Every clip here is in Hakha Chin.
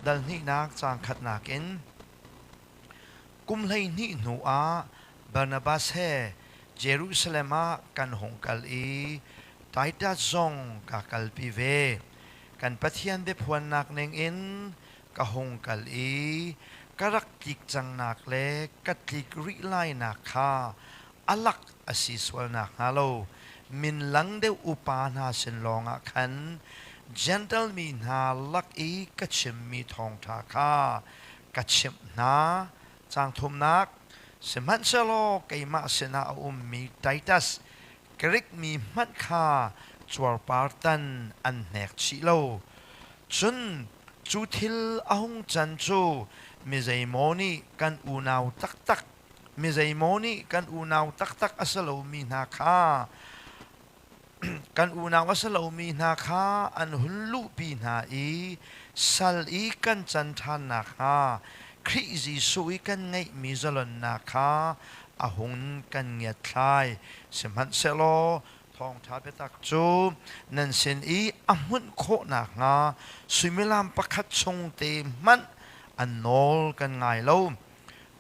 Dal hnihnak caang khatnak in kum 12 hnu ah Barnabas he Jerusalem ah kan hung kal i Titus zong ka kalpi ve. Kan Pathian biaphuannak ningin ka hung kal i ka rak tlik cangnak le ka tlik rih lainak kha a lak a si sual nakhnga lo min lang deuh upa hna sin lawngah khan Gentle mi hna lak i ka chimmi thawngṭha kha ka chimh hna. Caang thumnak, sihmanhsehlaw keimah sinah a ummi Titus, Grik mi hmanh kha cuarpartan an hnek chih lo. Cun cu thil a hung can cu mi zeimaw nih kan unau taktak mi zeimaw nih kan unau taktak a si lomi hna kha kan unau a si lomi hna kha an hun luhpi hna i sal i kan can ṭhan nakhnga Khrih Jesuh i kan ngeihmi zalonnak kha a hun kan ngiatthlai. Sihmanhsehlaw thawngṭha biatak cu nan sin i a hmunh khawh nakhnga suimilam pakhat chung te hmanh an nawl kan ngai lo.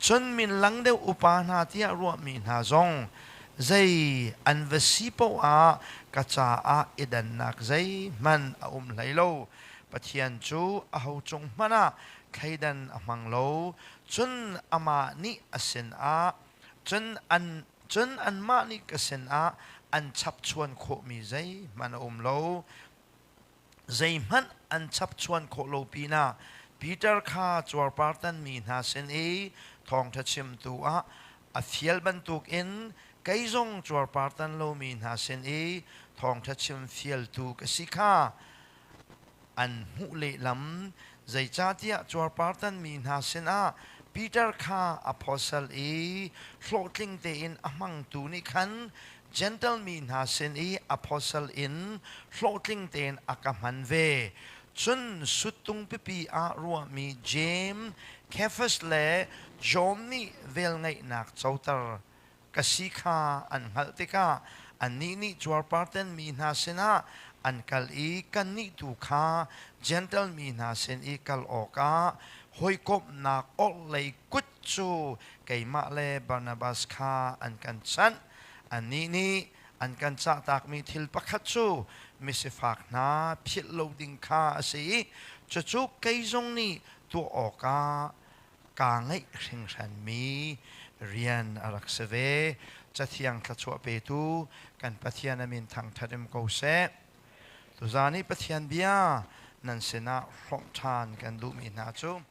Cun min lang deuh upa hna tiah ruahmi hna zong zei an va si paoh ah ka caah i dannak zeihmanh a um hlei lo. Pathian cu aho cung hmanh ah thleidan a hmang lo. Cun amah nih a sinah cun an cun anmah nih ka sinah an chapchuan khawhmi zeihmanh a um lo. Zeihmanh an chapchuan khawh lo pinah Peter kha cuarpartanmi hna sin i thawngṭha chimtu ah a fial bantukin kei zong cuarpartan lomi hna sin i thawngṭha chim fialtu ka si kha an hmuh lehlam. Zeicahtiah cuarpartanmi hna sinah Peter kha apostle i hlawhtling tein a hmangtu nih khan Gentle mi hna sin i apostle in hlawhtling tein a ka hman ve. Cun suttung pipi ah ruahmi Jeim, Kefas le John nih velngeihnak coter ka si kha an hngalh tikah annih nih cuarparten mi hna sinah an kal i kannih tu kha Gentle mi hna sin i kal awkah hawikomhnak orhlei kut cu keimah le Barnabas kha an kan chanh. Annih nih an kan cahtakmi thil pakhat cu misifak hna philh lo ding kha a si i cucu kei zong nih tuah awkah kaa ngaih hringhranmi rian a rak si ve. Cathiang thluachuah petu kan Pathian a min thangṭhat um ko seh. Tuzaan i Pathian bia nan sinah hrawmh ṭhan kan duhmi hna cu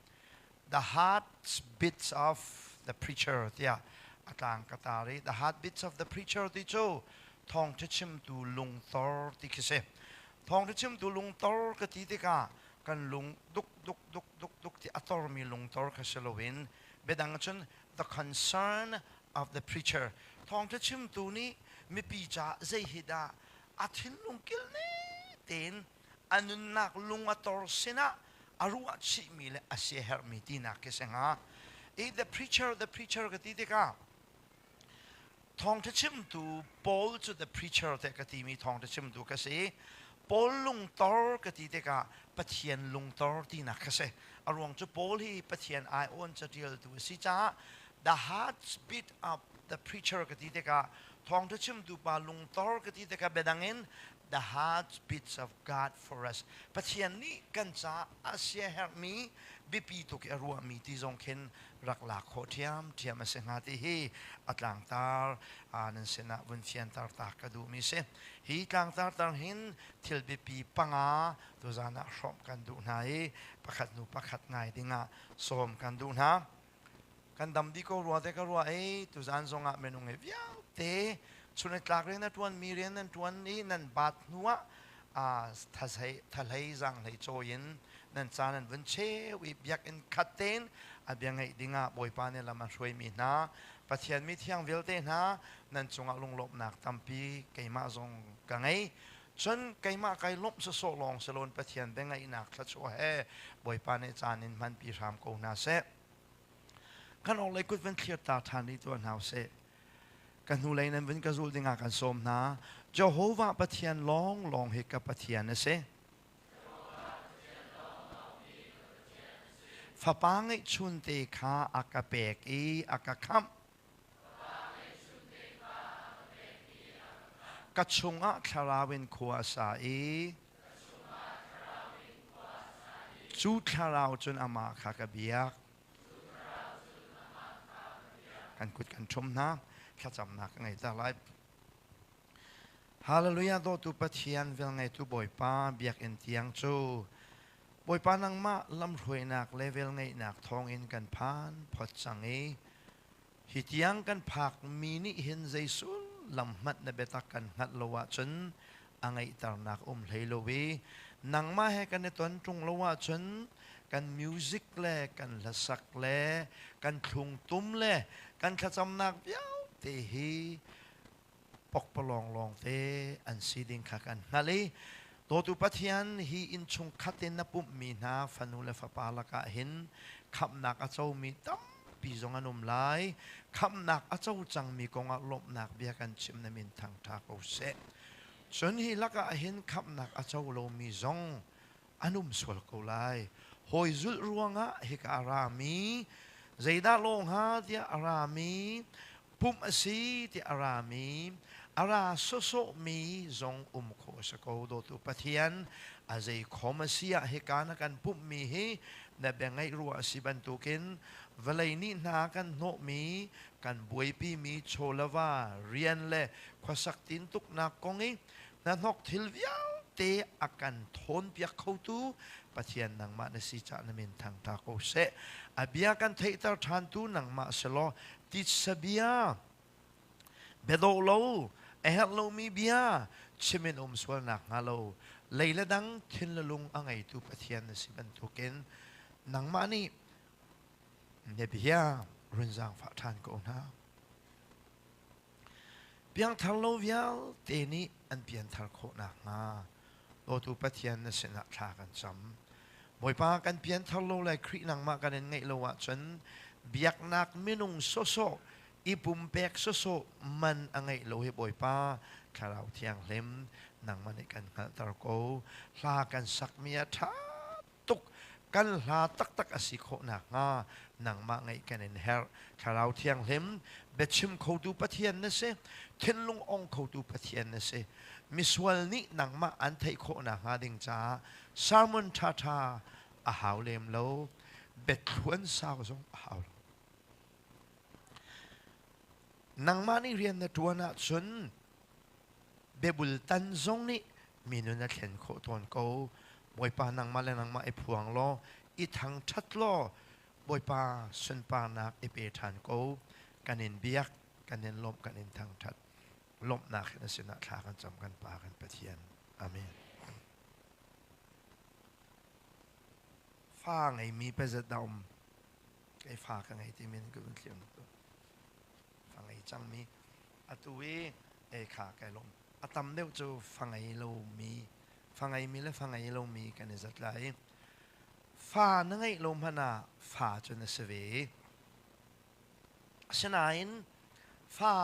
The Heartbeats of the Preacher tiah a tlang ka tar i The Heartbeats of the Preacher ti cu thawngṭha chimtu lungtor ti khi si. Thawngṭha chimtu lungtor ka ti tikah kan lung duk duk duk duk duk ti a tormi lungtor kha si loin biadang cun the concern of the preacher thawngṭha chimtu nih mipi caah zei hi dah a thinlung kilne tein a nunnak lung a tor sinah a ruah chihmi le a siaherhmi tinak khi si hnga. I the preacher, the preacher ka ti tikah thawngṭha chimtu Paul cu the preacher te ka timi thawngṭha chimtu ka si. Paul lungtor ka ti tikah Pathian lungtor tinak kha si. A ruang cu Paul hi Pathian ai-awn caṭialtu a si caah the heartbeat of the preacher ka ti tikah thawngṭha chimtu pa lungtor ka ti tikah biadang in the heartbeats of God for us. Pathian nih kan caah a siaherhmi biapi tuk i a ruahmi ti zong khin rak lak khawh ṭhiamṭhiam a si hnga ti hi a tlangtar nan sinah vun fianter ta ka duhmi si. Hi tlangtar tar hin thil biapi panga tuzaan ah hrawmh kan duh hna i pakhat hnu pakhat ngai dingah sawm kan duh hna. Kan dam dih ko rua te ka ruah i tuzaan zongah minung he vialte chun i tlak rian a ṭuanmi rian nan ṭuan i nan baat hnu ah thahlei zaanghlei cawi in nan ca nan vun cheu i biakinn khat tein a bia ngaih dingah Bawipa nih lam a hruaimi hna Pathian mi thiang vialte hna nan cungah lunglawmhnak tampi keimah zong ka ngei. Cun keimah kai lawmh sawsawh lawng si loin Pathian biangaihnak thluachuah he Bawipa nih caan in hmanpi hram ko hna seh. Kan orhlei kut van thlir ta ṭhan rih tuah hna usih. Ka hnulei nan vun ka zul dingah kan sawm hna. Jehovah Pathian lawnglawng hi ka Pathian a si. Fapa ngeihchunte kha a ka pek i a ka khamh. Ka chungah thlarau in khua a sa i cu thlarau cun amah kha ka biak. Kan kut kan ṭhum hna. Thlacamnak ka ngei ta lai. Hallelujah dawtu Pathian velngeitu Bawipa biakinn tiang cu Bawipa nangmah lamhruainak le velngeihnak thawngin kan phan phot cang i hi tiang kan phak mi nih hin zei sullam hmanh na biatak kan hngalh lo ahcun a ngeihternak um hlei lo i nangmah he kan i ton ṭung lo ahcun kan music le kan hlasak le kan thlungtum le kan thlacamnak vialte hi pokpalawng lawngte an si ding kha kan hngalh i dawtu Pathian hi innchung khat in na pumhmi hna fanu le fapa lakah hin khamhnak a comi tampi zong an um lai. Khamhnak a co cangmi kongah lawmhnak bia kan chim na min thangṭha ko seh. Cun hi lakah hin khamhnak a co lomi zong an um sual ko lai. Hawi zulh ruangah hika a rami, zeidah lawng hnga tiah a rami, pumh a si tiah a rami, a ra sawsawhmi zong um khawh a si ko. Dawtu Pathian, a zei khom a si ah hika na kan pumhmi hi na bia ngaih ruah a si bantukin vawlei nih hna kan hnawhmi, kan buaipimi chaw le va, rian le khuasak tintuknak kong i hnahnok thil vialte a kan thawnpiak khotu Pathian nangmah na si cah na min thangṭha ko seh. A bia kan theihter ṭhantu nangmah si law titsa bia biadawh lo a herh lomi bia chim in um sualnak hnga lo lei le dang thin le lung a ngeitu Pathian na si bantukin nangmah nih na bia run zaangfah ṭhan ko hna. Piangthar lo vialte nih an pianthar khawh nakhnga dawtu Pathian na sinah thla kan cam. Bawipa kan pianthar lo le Khrih nangmah kan in ngeih lo ahcun biaknak minung sawsawh i pumpek sawsawh man a ngeih lo hi Bawipa Thlarau Thianghlim nangmah nih kan hngalhter ko. Hla kan sakmi a ṭha tuk kan hla taktak a si khawh nakhnga nangmah ngeih kan in herh. Thlarau Thianghlim biachim khotu Pathian na si, thinlung ong khotu Pathian na si. Misual nih nangmah an theih khawh nakhnga ding caah sermon ṭhaṭha a hau lem lo, biathluan sau zong a hau lo. Nangmah nih rian na ṭuan ahcun biabul tan zong nih mi nun a thlen khawh tawn ko. Bawipa nangmah le nangmah i phuang law i thangṭhat law Bawipa sunparnak i pe ṭhan ko. Kan in biak, kan in lawmh, kan in thangṭhat. Lawmhnak hin a sinah thla kan cam kan Pa kan Pathian. Amen. Fa ngeimi pazat dah um? Kei fa ka ngei timi ka vun thliam tu. Fa ngei cangmi atu i e kha kai lawm. A tam deuh cu fa ngei lomi, fa ngeimi le fa ngei lomi kan i zat lai. Fa na ngeih lo hmanh ah fa cu na si ve. Asinain fa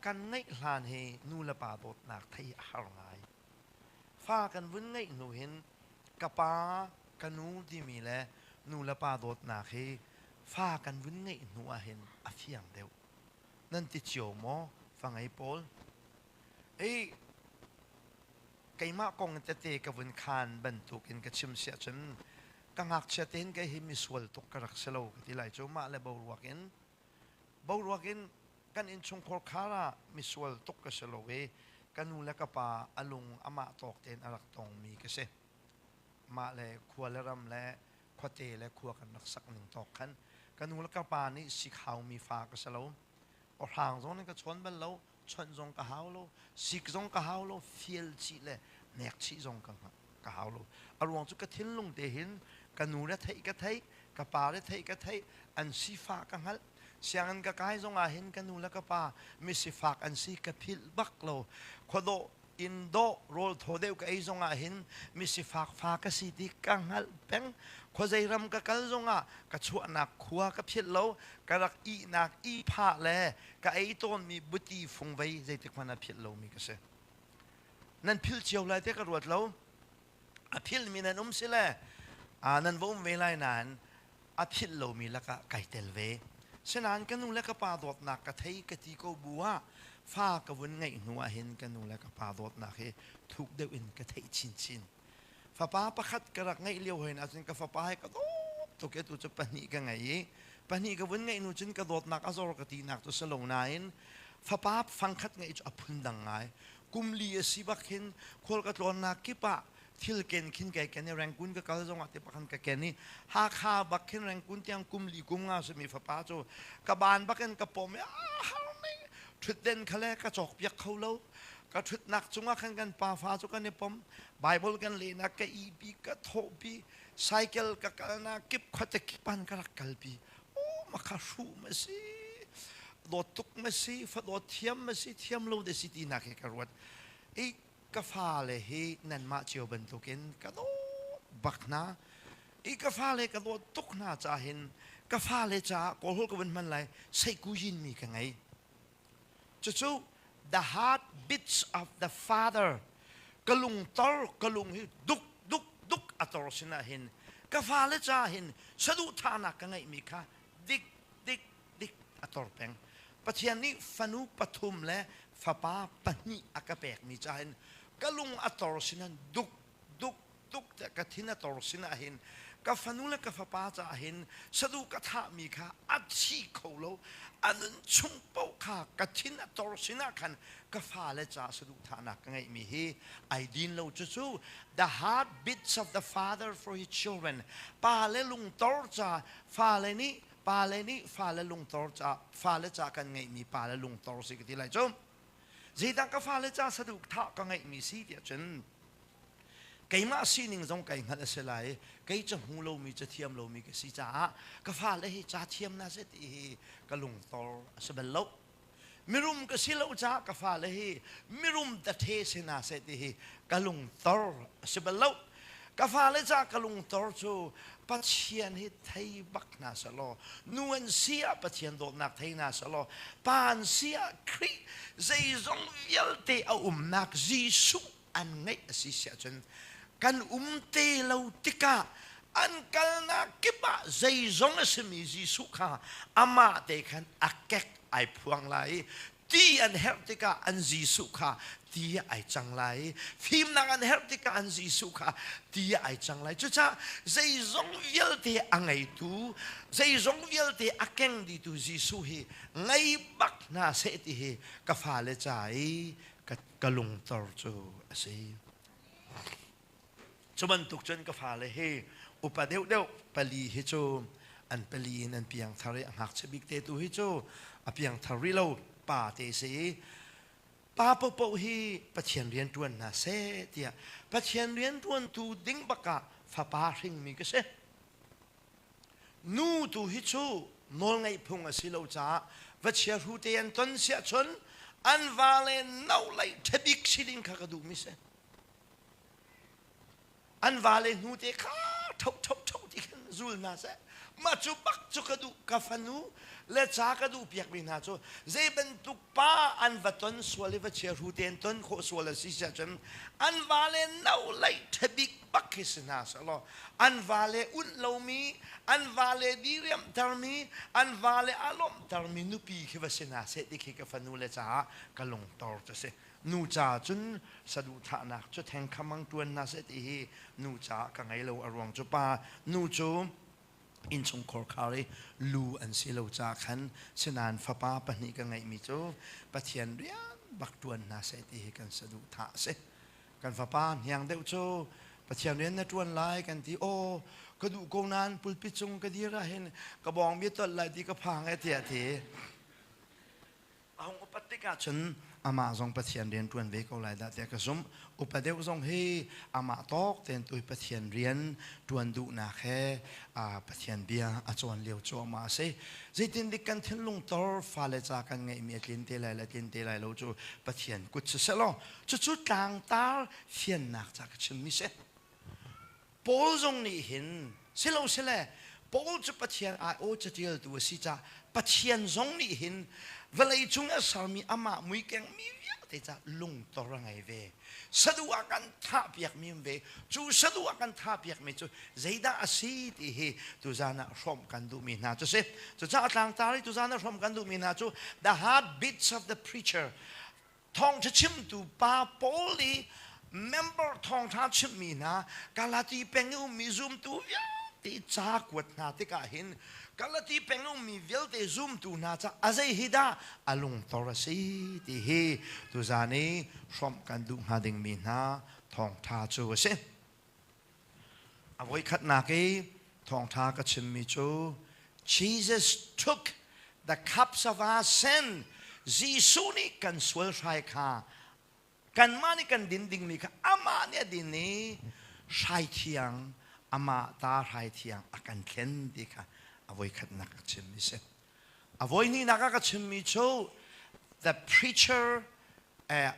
kan ngeih hlan hi nu le pa dawtnak thei a har ngai. Fa kan vun ngeih hnu hin ka pa, ka nu timi le nu le pa dawtnak hi fa kan vun ngeih hnu ah hin a fiang deuh. Nan ti cio maw fa ngei pawl? Ei, keimah kong tete ka vun khaan bantukin ka chim si ahcun ka ngakchia tein kei hi misual tuk ka rak si lo ka ti lai cu mah le boruak in boruak in kan innchungkhar khar ah misual tuk ka si lo i ka nu le ka pa a lung amah tawk tein a rak tongmi ka si mah le khua le ram le khuate le khua kan rak sak ning tawk khan ka nu le ka pa nih sikhaumi fa ka si lo awhrang zong nih ka chawn bal lo chawnh zong ka hau lo sik zong ka hau lo fial chih le nek chih zong ka ka hau lo a ruang cu ka thinlung te hin ka nu le theih ka theih ka pa le theih ka theih an sifah ka hngalh sianginn ka kai zong ah hin ka nu le ka pa mi sifak an si ka philh bak lo khuadawh inn dawh rawl thaw deuh ka ei zong ah hin mi sifak fa ka si ti ka hngalh peng khuazei ram ka kal zong ah ka chuahnak khua ka philh lo ka rak ihnak ihphah le ka ei tawnmi buti fungvei zeitik hmanh ah philh lomi ka si nan philh cio lai te ka ruat lo a philmi nan um si le nan va um ve lai nain. A philh lomi lakah kai tel ve. Sinain ka nu le ka pa dawtnak ka thei ka ti ko bu ah fa ka vun ngeih hnu ah hin ka nu le ka pa dawtnak hi thuk deuh in ka theih chinchin. Fapa pakhat ka rak ngeih lio hin ahcun ka fapa hi ka dawt tuk i tu cu pahnih ka ngei i pahnih ka vun ngeih hnu cun ka dawtnak a zor ka tinak cu si lo nain fapa fangkhat ngeih cu a phundang ngai. Kum li a si bak hin khual ka tlawnnak kip ah thil ken khin kai ken i Rangoon ka kal zongah te pakhan ka ken i Hakha bak khin Rangoon tiang kum li kum nga simi fapa cu ka ban bakin ka pom i har ning thutden khale ka cawk piak kho lo ka thutnak cungah khan kan pa fa cu kan i pom Bible kan lehnak ka ipi ka thawhpi cycle ka kalnak kip khuate kipan ka rak kalpi o makha hru ma si dawt tuk ma si fa dawt thiam ma si thiam lo de si ti nak he ka ruat i ka fale hi nanmah cio bantukin ka dawt bak hna i ka fale ka dawt tuk hna caah hin ka fale caah kawlhawl ka vun hman lai seihkuyin mi ka ngei. Cucu the heart beats of the father ka lungtor ka lung hi duk duk duk a tor sinah hin ka fale caah hin saduhthahnak ka ngeihmi kha dik dik dik a tor peng. Pathian nih fanu pathum le fapa pahnih a ka pekmi caah hin ka lung a tor sinan duk duk duk tiah ka thin a tor sinah hin ka fanu le ka fapa caah hin saduh ka thahmi kha a thi kho lo a nun chung paoh kha ka thin a tor sinah khan ka fale caah saduhthahnak ka ngeihmi hi ai din lo. Cucu the heart beats of the father for his children, pa le lungtor ca fale nih pale nih fale lungtor ca fale ca kan ngeihmi pale lungtor si ka ti lai cu. Zeidah ka fale ca saduhthah ka ngeihmi si tiah cun keimah sining zong kai hngalh a si lai. Kei ca hmu lomi, ca thiam lomi ka si caah ka fale hi ca thiam na seh ti hi ka lungtor a si bal lo. Mirum ka si lo caah ka fale hi mirum tathe si hna seh ti hi ka lungtor a si bal lo. Ka fale ca ka lungtor cu Pathian hi thei bak hna selaw, nu an si ah Pathian dawtnak thei hna selaw, pa an si ah Khrih zeizong vialte a umnak Jesuh an ngeih a si siah cun kan um te lo tikah an kalnak kip ah zeizong a simi Jesuh kha amah te khan a kek ai phuang lai i ti an herh tikah an Jesuh kha ti ai cang lai, fimnak an herh tikah an Jesuh kha ti ai cang lai. Cucaah zeizong vialte a ngeitu, zeizong vialte a keng ditu Jesuh hi ngei bak hna seh ti hi ka fale ca i ka lungtor cu a si. Cu bantuk cun ka fale hi upa deuhdeuh pali hi cu an pali in an piangthar i a ngakchia bik te tu hi cu a piangthar rih lo, pa te si i pa paohpaoh hi Pathian rian ṭuan hna seh tiah Pathian rian ṭuantu ding bak ah fapa hringmi ka si. Nu tu hi cu nawlngaih phung a si lo caah va chiahru te an ton siah cun an vale no leih ṭhabik si ding kha ka duhmi si. An vale hnu te kha tho tho tho ti khin zul hna seh. Mah cu bak cu ka duh. Ka fanu le ca ka duh piakmi hna cu zei bantuk pa an va ton sual i va chiahru te an ton khawh sual a si siah cun an vale no leih ṭhabik bak khi si hna seh law an vale unh lomi, an vale diriamhtermi, an vale a lawmhtermi nupi khi va si hna seh ti khi ka fanu le caah ka lungtor cu si. Nu ca cun saduhthahnak cu theng khamang ṭuan hna seh ti hi nu caah ka ngei lo. A ruang cu pa nu cu innchungkhar khar i lu an si lo ca khan sinain fapa pahnih ka ngeihmi cu Pathian rian bak ṭuan hna seh ti hi kan saduhthah a si. Kan fapa hniang deuh cu Pathian rian na ṭuan lai kan ti, aw ka duh ko nain pulpit cung ka dir ah hin ka bawng bia tolh lai ti ka phang e tiah ti. A hung upat tikah cun amah zong Pathian rian ṭuan ve ko lai dah tiah ka zumh. Upa deuh zong hi amah tawk tein tu Pathian rian ṭuan duhnak he Pathian bia a cawn lio cuahmah a si. Zeitindik kan thinlung tor fale ca kan ngeihmi a tlin te lai le tlin te lai lo cu Pathian kut siseh law cucu tlangtar fiannak ca ka chimmi si. Paul zong nih hin silo sile Paul cu Pathian ai-aw catialtu a si caah Pathian zong nih hin vawlei cung a sermi amah muikeng mi vialte vialte ca lungtor a ngei ve. Sadu ah kan thah piakmi um ve. Cu sadu ah kan thah piakmi cu zeidah a si ti hi tuzan ah hrawmh kan duhmi hna cu si. Cucaah tlangtar i tuzan ah hrawmh kan duhmi hna cu the heartbeats of the preacher thawngṭha chimtu pa Paul i member thawngṭha chimmi hna Galati peng i ummi zumtu vialte ca kuat hna tikah hin Galati peng ummi vialte zumtu hna ca a zei hi dah a lungtor a si ti hi tuzan i hrawmh kan duh hnga dingmi hna thawngṭha cu a si. A voikhatnak i thawngṭha ka chimmi cu Jesus took the cups of our sin. Jesuh nih kan sual hrai kha kanmah nih kan din dingmi kha amah nih a din i hrai thiang amah ta hrai thiang a kan thlen ti kha a voikhatnak ka chimmi si. A voihnihnak ah ka chimmi cu the preacher a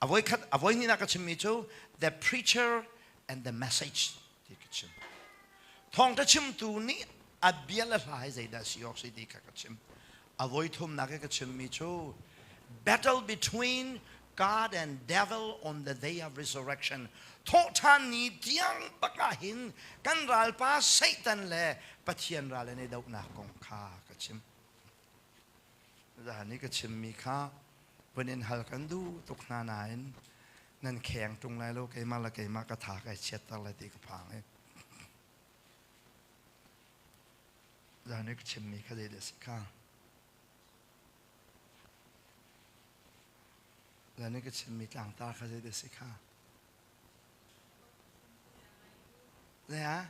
voikhat a voihnihnak ka chimmi cu the preacher and the message ti ka chim. Thawngṭha chimtu nih a bia le hla hi zeidah si awk si ti kha ka chim. A voithumnak i ka chimmi cu battle between God and devil on the day of resurrection. Thawhṭhan ni tiang bak ah hin kan ralpa Satan le Pathian ral an i dohnak kong kha ka chim. Zahan i ka chimmi kha vun in hal kan duh tuk hna nain nan kheng ṭung lai lo keimah le keimah ka tha kai chiatter lai ti ka phang i zahan i ka chimmi kha zeidah a si kha zahan i ka chimmi tlangtar kha zeidah a si kha Zei ah?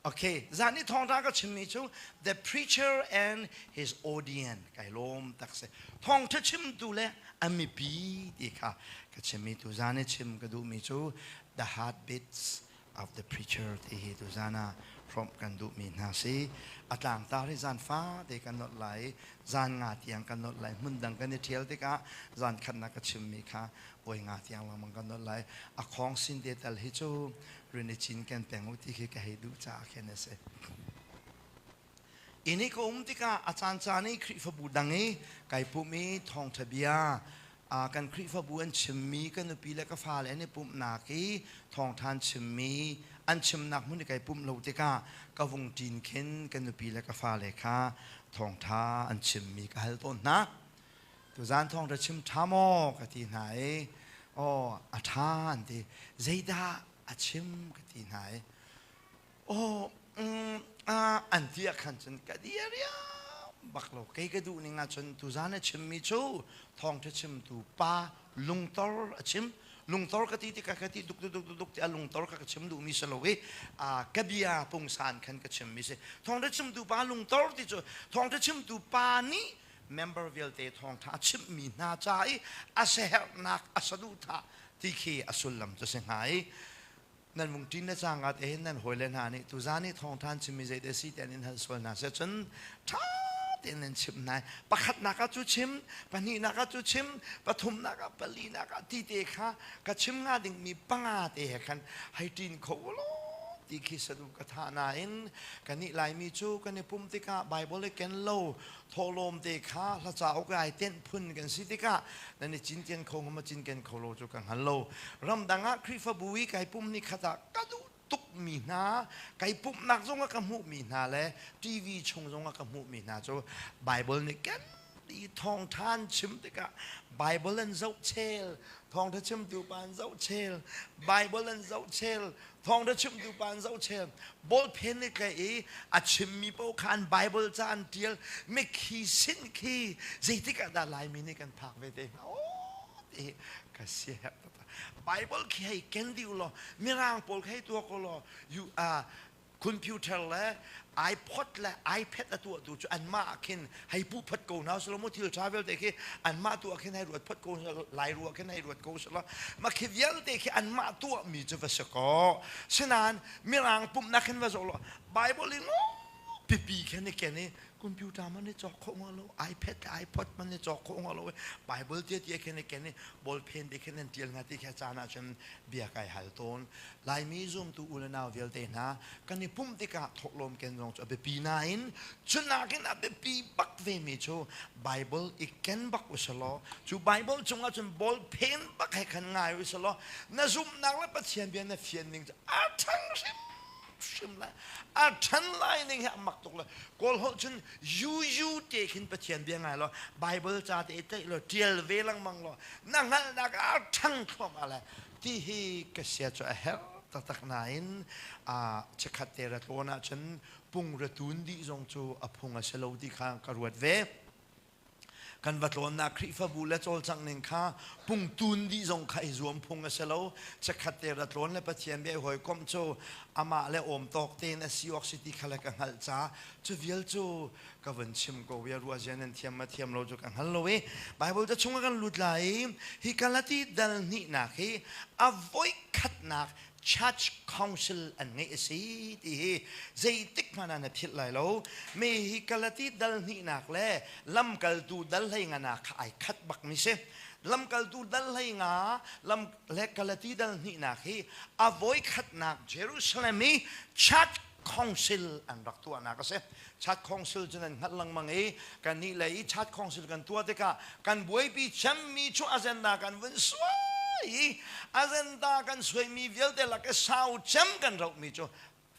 Okay, zan i thawngṭha ka chimmi cu the preacher and his audience kai lawm tak si. Thawngṭha chimtu le a mipi ti kha ka chimmi tu zan i chim ka duhmi cu the heartbeats of the preacher ti hi tu zan ah hrawmh kan duhmi hna si. A tlangtar hi zan fate kan nolh lai, zan nga tiang kan nolh lai. Hmun dang kan i ṭhial tikah zan khatnak ka chimmi kha oi nga tiang lengmang kan nolh lai. A khawng sin te tal hi cu rin i cinken peng u ti khi ka hei duh caah khin a si. Inn i ka um tikah a caancaan i Khrihfabu dang i kai pumh i thawngṭha bia kan Khrihfabu an chimmi ka nupi le ka fale an i pumhnak i thawngṭha an chimmi an chimnak hmun i kai pumh lo tikah ka vung ṭin khin ka nupi le ka fale kha thawngṭha an chimmi ka hal tawn hna. Tuzaan thawngṭha chim ṭha maw ka ti hna i aw a ṭha an ti. Zeidah a chim ka ti hna i aw an ti ah khan cun ka dir bak lo. Kei ka duh ning ahcun tuzaan a chimmi cu thawngṭha chimtu pa lungtor a chim. Lungtor ka ti tikah ka ti duk duk duk duk ti a lungtor ka ka chim duhmi si lo i ka bia pungsan khan ka chimmi si. Thawngṭha chimtu pa lungtor ti cu thawngṭha chimtu pa nih member vialte thawngṭha a chimhmi hna ca i a siaherhnak a saduhthah ti khi a sullam cu si hnga i nan vung ṭin le cangka te hin nan hawile hna nih tuzaan i thawngṭha an chimmi zeidah si ti an in hal sual hna seh cun ṭha tein nan chimh hna pakhatnak ah cu chim pahnihnak ah cu chim pathumnak ah palinak ah ti te kha ka chim hnga dingmi panga te he khan hei ṭin kho law ti khi sadu ka thah nain kannih Laimi cu kan i pum tikah Bible i ken lo thawhlawm te kha hla cauk ai tenh phun kan si tikah nan i cinken kho ngam cinken kho lo cu ka hngal lo ramdang ah Khrihfabu i kai pum ni khat ah ka duh tuk mi hna kai pumhnak zong ah ka hmuh mi hna le TV chung zong ah ka hmuh mi hna cu Bible nih ken i thawngṭha an chim tikah Bible an zoh chel thawngṭha chimtu pa an zoh chel Bible an zoh chel thawngṭha chimtu pa an zoh chel bawlphen i tlaih i a chimmi paoh kha an Bible ca an ṭial mikhi sin khi zeitik ah dah Laimi nih kan phak ve te hnga aw ti ka siaherh Bible khi hei ken dih u law mirang pawl khi hei tuak u law computer le iPod le iPad a tuahtu cu anmah ah khin hei puh phot ko hna selaw mu thil ṭha vialte khi anmah tu ah khin hei ruat phot ko lai rua khin hei ruat ko selaw mah khi vialte khi anmah tuahmi cu va si kaw sinain mirang pumhnak khin va zoh law Bible in pipi khan i ken i computer man i cawk khawh hnga lo, iPad le iPod man i cawk khawh hnga lo i Bible tia tia khan i ken i ballpen te khan an tial hnga ti kha caan ahcun bia kai hal tawn. Laimi zumtu u le nau vialte hna kan i pumh tikah thawhlawm ken zong cu a biapi nain cu nakin a biapi bak vemi cu Bible i ken bak usalaw cu Bible cungah cun ballpen bak he khan ngai usalaw na zumhnak le Pathian bia na fian ning cu a ṭhang hrim hrim lai. A ṭhan lai ning hi a mak tuk lai. Kawl holh cun yu te khin Pathian bia ngai law Bible ca te i tlaih law ṭial ve lengmang law na hngalhnak a ṭhang thluahmah lai. Ti hi ka sia cu a herh taktak nain chikkhat te ra tlawn ahcun pung ra tun dih zong cu a phung a si lo ti kha ka ruat ve. Kan va tlawnnak Khrihfabu le cawlcangh ning kha pung tun dih zong kha i zuam phung a si lo. Chikkhat te ra tlawn le Pathian bia i hawikomh cu amah le awm tawk tein a si awk si ti kha le ka hngalh caah cu vial cu ka vun chim ko i ruah zia nan thiam ma thiam lo cu ka hngal lo i Bible ca chungah kan lut lai i hi Galati dal hnihnak hi a voikhatnak church council an ngeih a si ti hi zeitik hmanh ah na philh lai lo. Mi hi Galati dal hnihnak le lamkaltu dal hlei nganak kha ai khat bak mi si. Lamkaltu dal hlei nga lam le Galati dal hnihnak hi a voikhatnak Jerusalem i church council an rak tuahnak a si. Church council cu nan hngalh lengmang i kannih lei i church council kan tuah tikah kan buaipi cemmi cu agenda kan vun suai i agenda kan suaimi vialte lak i sau cem kan rohmi cu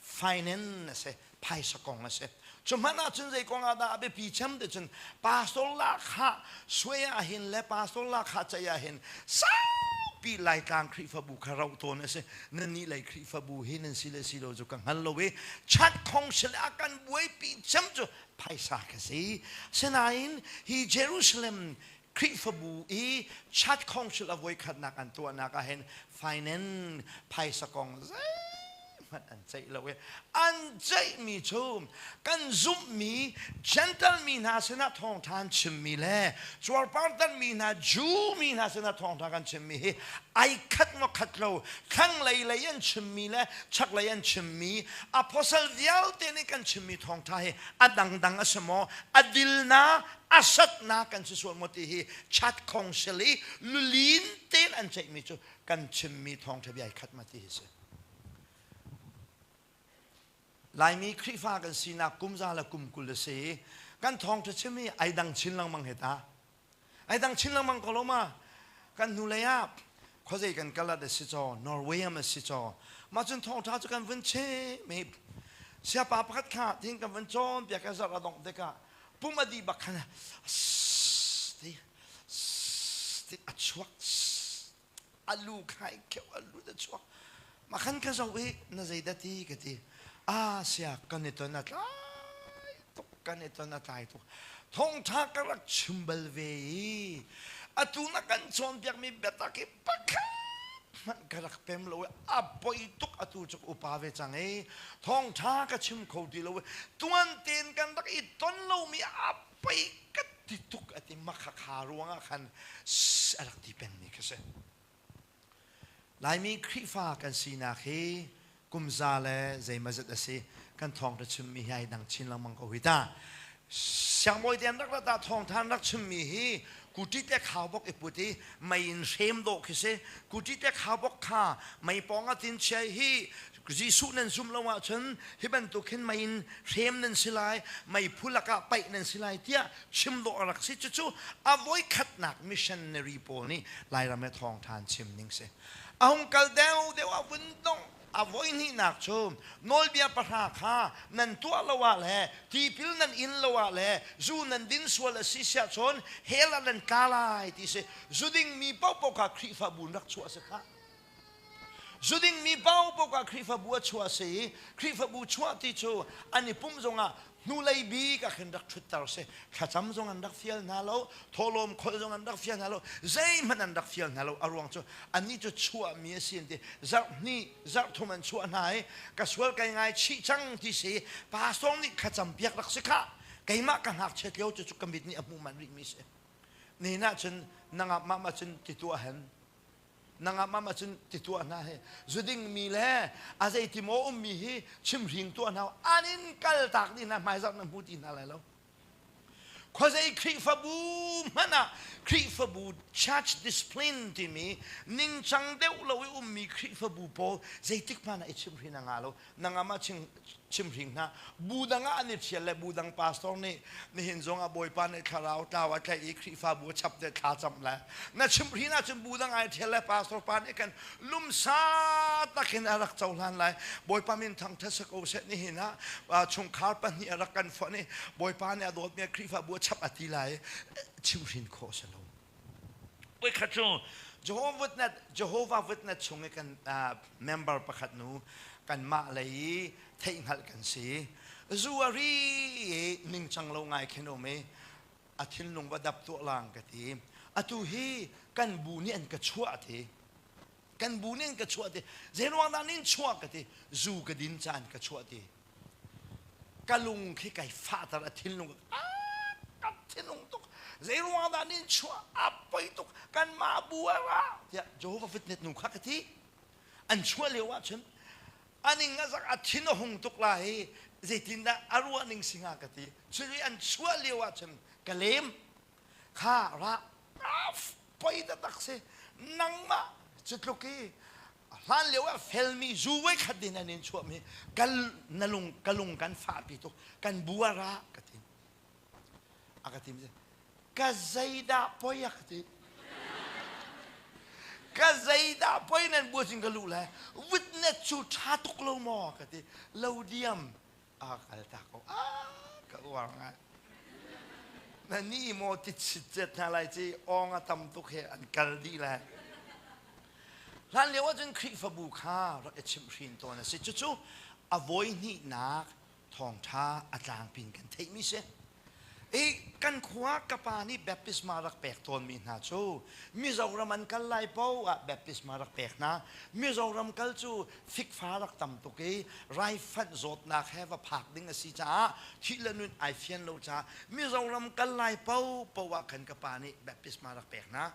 finance a si, phaisa kong a si. Cu hmanh ahcun zei kong ah dah a biapi cem ti cun pastor lahkhah suai ah hin le pastor lahkhah ceih ah hin saupi Laitlang Khrihfabu kha roh tawn a si. Nannih lei Khrihfabu hi nan si le si lo cu ka hngal lo i chat council a kan buaipi cem cu phaisa ka si. Sinain hi Jerusalem Khrihfabu i chat council a voikhatnak an tuahnak ah hin finance phaisa kong zeihmanh an ceih lo i an ceihmi cu kan zumhmi Gentle mi hna sinah thawngṭha an chimmi le cuarpartanmi hna Jew mi hna sinah thawngṭha kan chimmi hi ai khat maw khat lo, thlanglei lei an chimmi le chaklei an chimmi apostle vialte nih kan chimmi thawngṭha hi a dangdang a si maw, a dilna a satna kan si sual maw ti hi chat council i lulin tein an ceihmi cu kan chimmi thawngṭha bia ai khat ma ti hi si. Laimi Khrihfa kan sinak kum za le kum 20 a si i kan thawngṭha chim hi ai dang chin lengmang he ta. Ai dang chin lengmang ko lo ma. Kan hnulei ah khuazei kan kal ah si caw, Norway am a si caw. Mah cun thawngṭha cu kan vun chim i siapa pakhat kha tin kan vun cawn piak i zarh a dongh tikah pum a dih bak khan ti ti a chuak a lu khai kheu a lu da chuak ma khan ka zoh i na zei dah ti ka ti a sia kan i ton a tlai tuk kan i ton a tlai tuk thawngtha ka rak chim bal ve i atu na kan cawnpiakmi biatak hi pakhat hmanh ka rak pem lo i a poi tuk atu cu upa ve cang i thawngtha ka chim kho ti lo i tuan tein kan rak i ton lomi a poi ka ti tuk a ti makhakha ruangah khan a rak ti pengmi kha si. Laimi Khrihfa kan sinak hi kum za le zeimazat a si kan thawngṭha chimmi hi ai dang chin lengmang ko hi ta. Siangbawi te an rak rat ah thawngṭha an rak chimmi hi kuṭit le khaubawk i put i mei in hrem dawh khi si. Kuṭit le khaubawk kha mei pawng ah tin chia hi Jesuh nan zumh lo ahcun hi bantuk hin mei in hrem nan si lai, meiphu lakah paih nan si lai tiah chim dawh a rak si. Cucu a voikhatnak missionary pawl nih Lairam he thawngṭha an chim ning si. A hung kal deuhdeuh a vun dongh a voihnihnak cu nawlbia pahra kha nan tuah lo ah le tipil nan in lo ah le zu nan din sual a si siah cun hell ah nan tla lai ti si. Zu dingmi paohpaoh kha Khrihfabu in rak chuah a si khah. Zuding mi paohpaoh ah Khrihfabu a chuah si i Khrihfabu chuah ti cu an i pumh zongah hnulei bik ah khin rak ṭhutter si. Thlacam zong an rak fial hna lo, thawhlawm kholh zong an rak fial hna lo, zeihmanh an rak fial hna lo. A ruang cu annih cu chuahmi a si an ti. Zarh hnih, zarh thum an chuah hna i ka sual kai ngai chih cang ti si. Pastor nih thlacam piak rak si khah. Keimah ka ngakchiat lio cu ka mit nih a hmuh manh rihmi si. Nihin ah cun nangah mah mah cun ti tuah hen. Nangah mam ahcun ti tuah hna he zuding mi le a zeiti maw ummi hi chimhring tuah hna an in kal tak dih hna hmaizarh na hmu ti hna lai lo. Khuazei Khrihfabu hmanh ah Khrihfabu church discipline timi ningcang deuh lo i ummi Khrihfabu pawl zeitik hmanh ah i chimhrin a ngah lo. Nangah mah chimhring hna. Bu dang ah an i ṭhial le bu dang pastor nih nihin zong ah Bawipa nih thlarau tlau a tlaih i Khrihfabu a chap te thla camh le na chimhrin ahcun bu dang ai ṭhial le pastor pa nih kan lumsa takin a rak cohlan lai. Bawipa min thangṭhat si ko seh nihin ah chungkhar pahnih a rak kan fonh i Bawipa nih a dawtmi Khrihfabu a chap a ti lai chimhrin khawh si lo. Voikhat cu Jehovah Witness Jehovah Witness chung i kan member pakhat nu kanmah lei i theihhngalh kan si. Zu a ri i ningcang lo ngai khin um i a thinlung va dap tuah lang ka ti. Atu hi kan bu nih an ka chuah ti. Kan bu nih an ka chuah ti. Zeiruang dah nin chuah ka ti. Zu ka din caan ka chuah ti. Ka lung khi kai fahter a thinlung ka thinlung tuk. Zeiruang dah nin chuah a poi tuk. Kanmah bu a ra tiah Jehovah Witness nu kha ka ti. An chuah lio ahcun a ning a zak a thin a hung tuk lai i zeitindah a ruah ning si hnga ka ti. Cun an chuah lio ahcun ka lem kha ra poi taktak si nangmah cu tluk i hlan lio ah felmi zu voi khat din an in chuahmi kal na lung ka lung kan fahpi tuk kan bu a ra ka ti a ka ti ka zeidah poi a ka ti ka zeidah poi nan bu cin ka luh lai witness cu ṭha tuk lo maw ka ti lo diam a kal tak ko a ka uar ngai na ni maw ti chit hna lai ci ong a tam tuk he an kal dih lai hlan lio ahcun Khrihfabu kha rak i chimhhrin tawn a si cucu a voi hnihnak thawngṭha a tlangpin kan theihmi si i kan khua ka pa nih baptisma rak pek tawnmi hna cu Mizoram an kal lai paoh ah baptisma rak pek hna Mizoram kal cu fikfa rak tam tuk i raifanh zawtnak he va phak ding a si caah thih le nun ai fian lo caah Mizoram kal lai paohpaoh ah khan ka pa nih baptisma rak pek hna.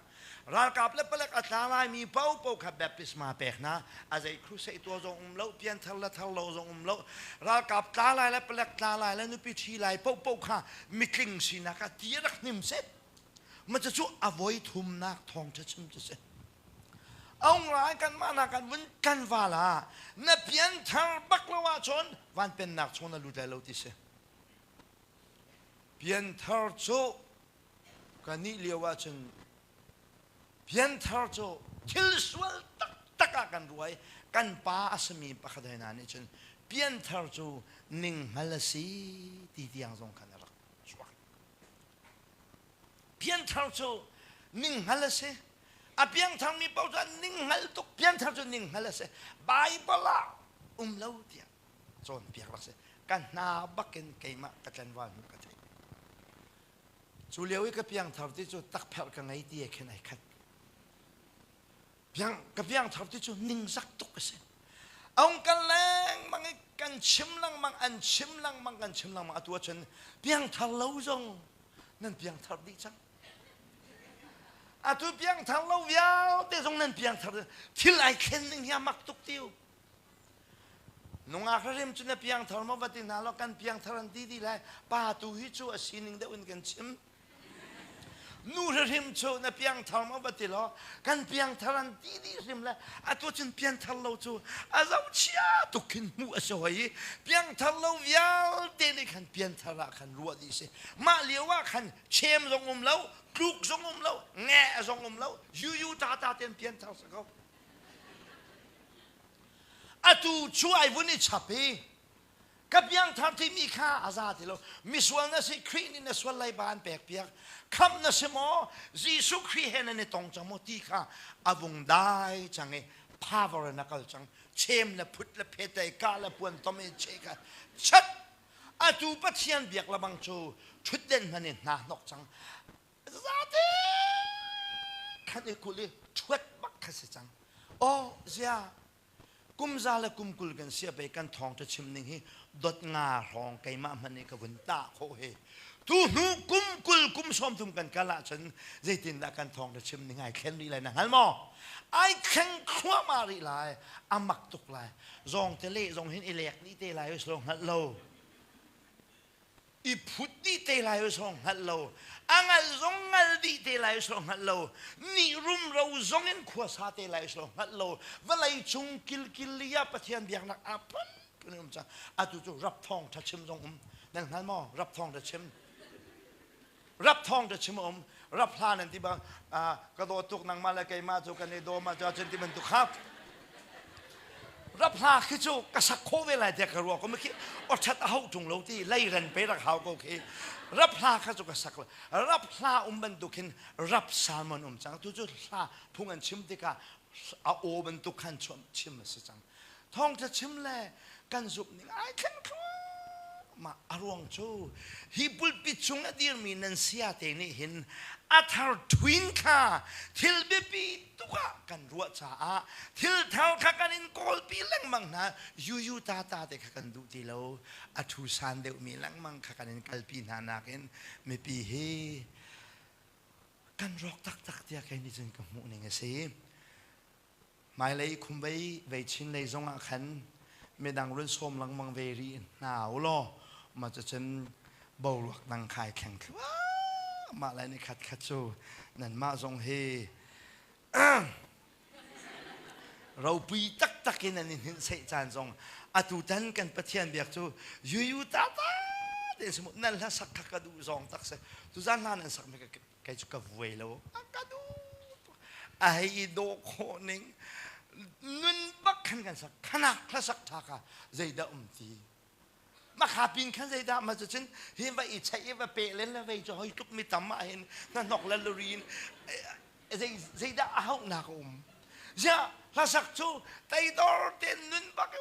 Ralkap le palek a tla laimi paohpaoh kha baptisma pek hna. A zei crusade tuah zong um lo, pianthar le thar lo zong um lo. Ralkap tla lai le palek tla lai le nupi ṭhi lai paohpaoh kha mitling sinak ah ti rak hnim seh. Ma cucu a voi thumnak thawngṭha chim cu si. Aung lai kanmah nak kan vun kan val ah na pianthar bak lo ahcun van pennak chung na lut lai lo ti si. Pianthar cu kan nih lio ahcun pianthar cu thil sual taktak ah kan ruai kan pa a simi pakhat he hna nih cun pianthar cu ninghngal a si ti tiang zong khan a rak chuak. Pianthar cu ninghngal a si. A piangtharmi paoh cu an ninghngal tuk. Pianthar cu ninghngal a si. Baibal ah um lo tiah cawnpiak rak si. Ka hna bakin keimah ka tlanval hnu ka theih. Cu lio i ka piangthar ti cu takpherh ka ngei ti he khin ai khat. Piang, ka piangthar ti cu ningzak tuk a si. Aung kal lengmang i kan chim lengmang, an chim lengmang, kan chim lengmang. Atu ahcun piangthar lo zong nan piangthar dih cang. Atu piangthar lo vialte zong nan piangthar. Thil ai thlen ning hi a mak tuk tiu. Nungak hrim cu na piangthar maw va ti hna law kan piangthar an ti dih lai. Pa tu hi cu a sining deuh in kan chim. Nu hrim cu na piangthar maw va ti law kan piangthar an ti dih hrim le atu cun piangthar lo cu a zohchia tuk khin hmuh a si hoi i piangthar lo vialte nih khan piangthar ah khan ruah dih si mah lio ah khan chem zong um lo tluk zong um lo nge zong um lo yu ta ta ten piangthar si ko atu cu ai vun i chap i Ka piangthar timi kha a za ti lo. Misual na si, Khrih nih na sual leiba an pek piak. Khamh na si maw? Jesuh Khrih he nan i tong cang maw ti kha a vung dai cang i power in a kal cang. Chem le phut le phet le ka le puan tom i che kha chat. Atu Pathian biak lebang cu ṭhutden hman in hna hnok cang. Zate khan i kulh i ṭhuat bak kha si cang. Aw zia. Kum za le kum 20 kan sia pei kan thawngṭha chim ning hi dot nga hrawng keimah hmanh nih ka vun tah khawh hi. Tu hnu kum 20 kum 30 kan kal ahcun zeitindah kan thawngṭha chim ning ai thlen rih lai na hngal maw? Ai thleng thluahmah rih lai. A mak tuk lai. Zawng te leh zong hin i lek dih te lai lo hngalh lo. I phut dih te lai zong hngalh lo. A ngal zong ngal dih te lai zong hngalh lo. Nih rumro zong in khua sa te lai zong hngalh lo. Vawlei cung kilkil li ah Pathian biaknak a phunphun um cang. Atu cu rap thawng ṭha chim zong um. Nan hngal maw? Rap thawng ṭha chim. Rap thawng ṭha chim um. Rap hla nan ti bang ka daw tuk nangmah le keimah cu kan i daw ma cu cun ti bantuk kha. Rap hla khi cu ka sak khawh ve lai tiah ka ruah ko khi awṭhat a hauh ṭung lo ti leiren pe rak hau ko khi. Rap hla kha cu ka sak lo. Rap hla um bantuk hin rap salmon um cang. Tu cu hla phung an chim tikah a aw bantuk khan chim a si cang. Thawngṭha chim le kan zumh ning ai thleng thluahmah. A ruang cu hi pulpit chung a dirmi nan sia te nih hin a thar twin kha thil biapi tuk ah kan ruah caah thil thar kha kan in kawlpi lengmang hna. Yuyu ta ta te kha kan duh ti lo. A thu san deuhmi lengmang kha kan in kalpi hna nakin mipi hi kan rawk taktak tiah kei nih cun ka hmuh ning a si. Hmailei khumvei vei chin lei zongah khan midang run sawm lengmang ve rih hna u law mah cucun boruak dang khai thleng thluahmah lai ni khat khat cu nanmah zong hi ropui taktak in an i hninhseih caan zong atutan kan Pathian biak cu yuyu tata te si mu nan hla sak kha ka duh zong tak si tuzan hla nan sak mi kei cu ka vuai lo a ka duh a hei i dawh khawh ning nun bak khan kan sak khanak hlasak ṭha kha zeidah um ti makha pin khan zeidah ma cu cun hi va i cheih i va pe len le vei cu hoi tluk mi tam ah hin hnahnok le lurin zei zeidah a hauhnak a um ziah hlasak cu teidor ten nun bak i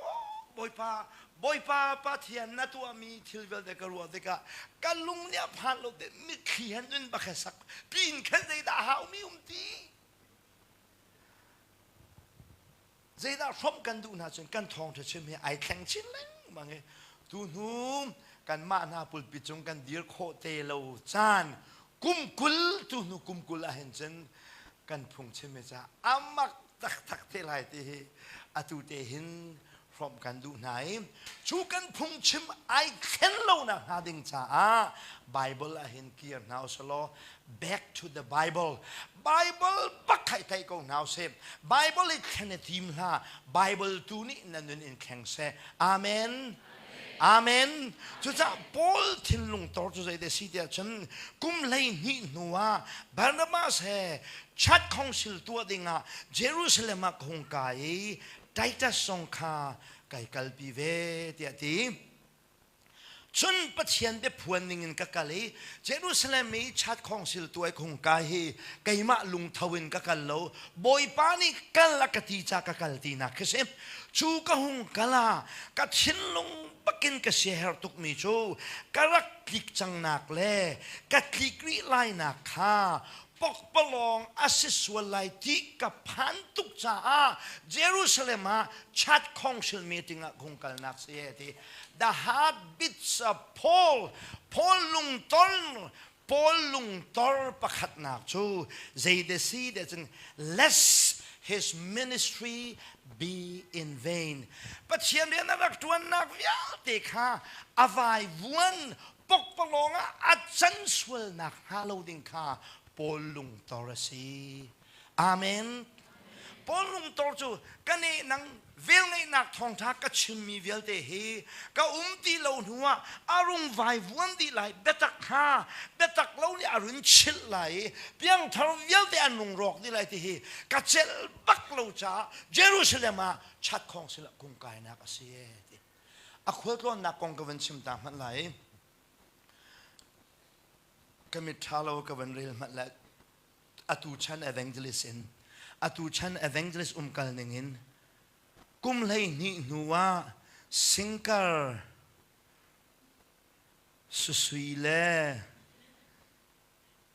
bawipa Bawipa Pathian na tuahmi thil vialte ka ruah tikah ka lung nih a phan lo te mitthli han nun bak he sak pin khan zeidah a haumi um ti zeidah hrawmh kan duh hna cun kan thawngṭha chim hi ai thleng chin lengmang i tu hnu kanmah hna pulpit cung kan dir khawh te lo caan kum 20 tu hnu kum 20 ahhin cun kan phungchim hi ca amak taktak te lai ti hi atu te hin hrawmh kan duh hna i cu kan phungchim ai thlen lo nak hnga ding caah Bible ah hin kir hna usalaw back to the Bible Bible bak khai thei ko hna usih Bible i thlen i tim hlah Bible tu nih na nun in thleng seh amen Amen. Cucaah Paul thinlung tor cu zei te si tiah cun kum 12 hnu ah Barnabas he chat council tuah dingah Jerusalem ah ka hung kai i Titus zong kha kai kalpi ve tiah ti. Cun Pathian biaphuan ningin ka kal i Jerusalem i chat council tuah i ka hung kai hi keimah lungtho in ka kal lo Bawipa nih kal a ka ti ca ka kal tinak khi si. Cu ka hung kal ah ka thinlung bakin ka siaherh tukmi cu ka rak tlik cangnak le ka tlik rih lainak kha pokpalawng a si sual lai ti ka phan tuk caah Jerusalem ah Church Council meeting ah hung kalnak si e ti the heartbeats of Paul Paul lungton Paul lungtor pakhatnak cu zei de si de cun lest his ministry be in vain Pathian rian a rak ṭuannak vialte kha a vaivuan pokpalawng ah a can sualnak hnga lo ding kha Paul lungtor a si. Amen. Paul lungtor cu ka nang velngeihnak thawngṭha ka chimmi vialte hi ka um ti lo hnuah a rung vaivuan dih lai biatak kha biatak lo nih a run chilh lai i piangthar vialte an rung rawk dih lai ti hi ka celh bak lo caah Jerusalem ah chat khawng sila kung kainak a si ti. A khualtlawnnak kong ka van chim ta hmanh lai. Ka mit ṭha lo ka van rel hmanh le atu chan evangelist in atu chan evangelist umkal ning in kum 12 hnu ah singkar susui le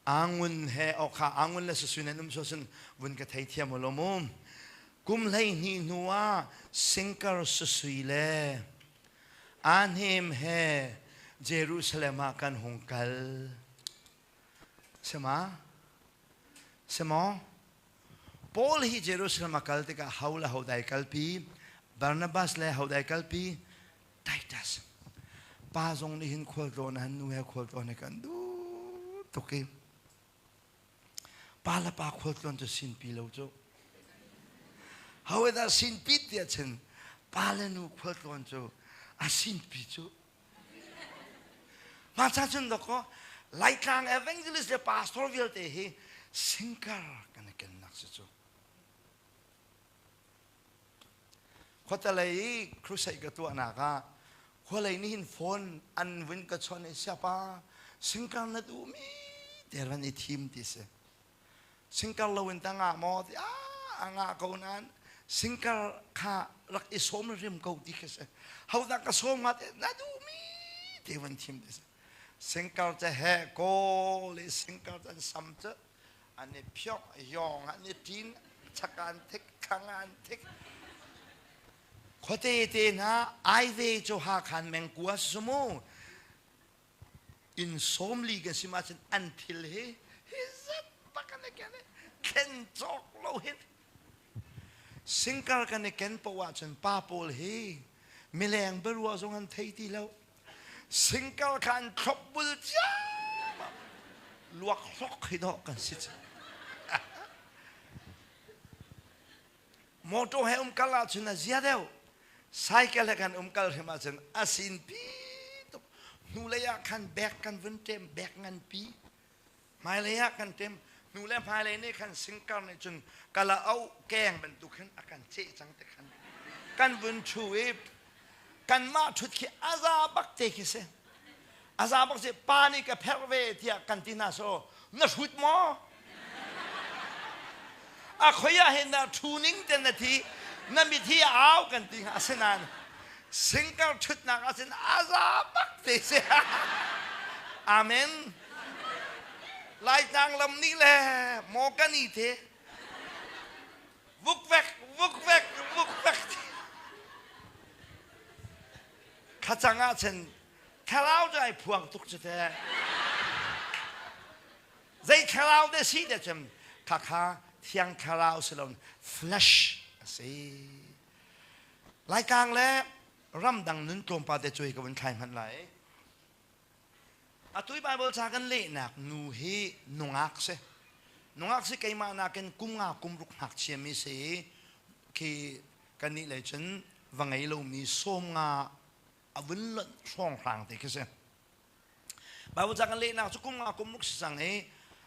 angun he okha angun le susui nan um so sun vun ka thei thiam lo mu. Kum 12 hnu ah singkar susui le aa hnem he Jerusalem ah kan hung kal. Sema? Semaw? Paul hi Jerusalem a kal tikah ho le ho dai kalpi, Barnabas le ho dai kalpi, Titus. Pa zong nih hin khualtlawn han nu he khualtlawn he kan duh tuk i Pa le pa khualtlawn cu sinpi lo cu. Hawidah sinpi tiah cun pa le nu khualtlawn cu a sinpi cu. Mah ca cun dawkaw Laitlang evangelist le pastor vialte hi singkar kan i kennak si cu. Khuatelei i crusade ka tuahnak ah khualei nih hin phone an vun ka chawnh i siapa singkar na duhmi te ran i thim ti si. Singkar lo in ta ngah maw ti a ngah ko nain singkar kha rak i sawm rim ko ti khi si. Hodah ka sawm hnga te na duhmi te van thim ti si. Singkar cu he kawl i singkar an sam cu an i phiok yawng an i ṭin chak an thik thlang an thik khuate te hna aive cu Hakhan mengkua sumu in 40 kan si ma cun an thil hi hi zat bak an i ken thlen cawk lo hin singkar kan i ken poah cun pa pawl hi mileng biaruah zong an thei ti lo Singkal kha an thlop bul ciammam. Luak hlok hi dawh kan si cu. Motor he umkal ahcun a zia deuh. Cycle he kan umkal hrim ahcun a sinpi tuk. Hnulei ah khan bag kan vun ṭem, bag nganpi. Hmailei ah kan ṭem. Hnu le hmailei nih khan singkar nih cun kala auh keng bantuk hin a kan ceh cang te khan. Kan vun ṭhu i kanmah ṭhut khi a za bak te khi si. A za bak si pa nih ka pherh ve tiah kan ti hna so na hrut maw? A khoi ah hin dah ṭhu ning ten na thi na mit hi a au kan ti hnga asinain singkar ṭhutnak ahcun a za bak te si. Amen. Laitlang lam nih le maw kan i te vukvek vukvek vukvek khacang ah cun thlarau cu ai phuang tuk cu te zei thlarau te si te cun khakha thiang thlarau si lo flesh a si Laitlang le ramdang nun tlawmpal te cuai ka vun thlai hmanh lai Atu i Baibal ca kan lehnak nu hi nungak si. Nungak si keimah nakin kum nga kum ruk ngakchiami si i khi kannih lei cun va ngei lomi 50 a vun lonh hrawnghrang te khi si. Baibal ca kan lehnak cu kum nga kum ruk si cang i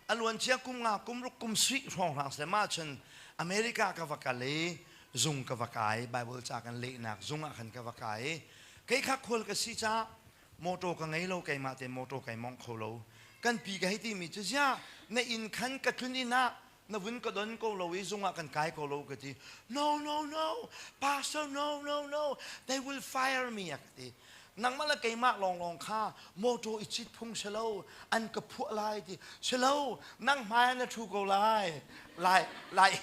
a luancia kum nga kum ruk kum sarih hrawnghrang si le mah cun America ka va kal i zung ka va kai Baibal ca kan lehnak zung ah khan ka va kai i kei kha khual ka si caah Motor ka ngei lo keimah te motor kai mong kho lo. Kan pi ka hei timi cu ziah na inn khan ka tlun inn ah na vun ka don ko lo i zung ah kan kai ko lo ka ti. No no no pastor no no no they will fire me a ka ti. Nangmah le keimah lawnglawng kha motor i cit phung si lo an ka phuah lai ti si lo nang hmai ah na ṭhu ko lai lai lai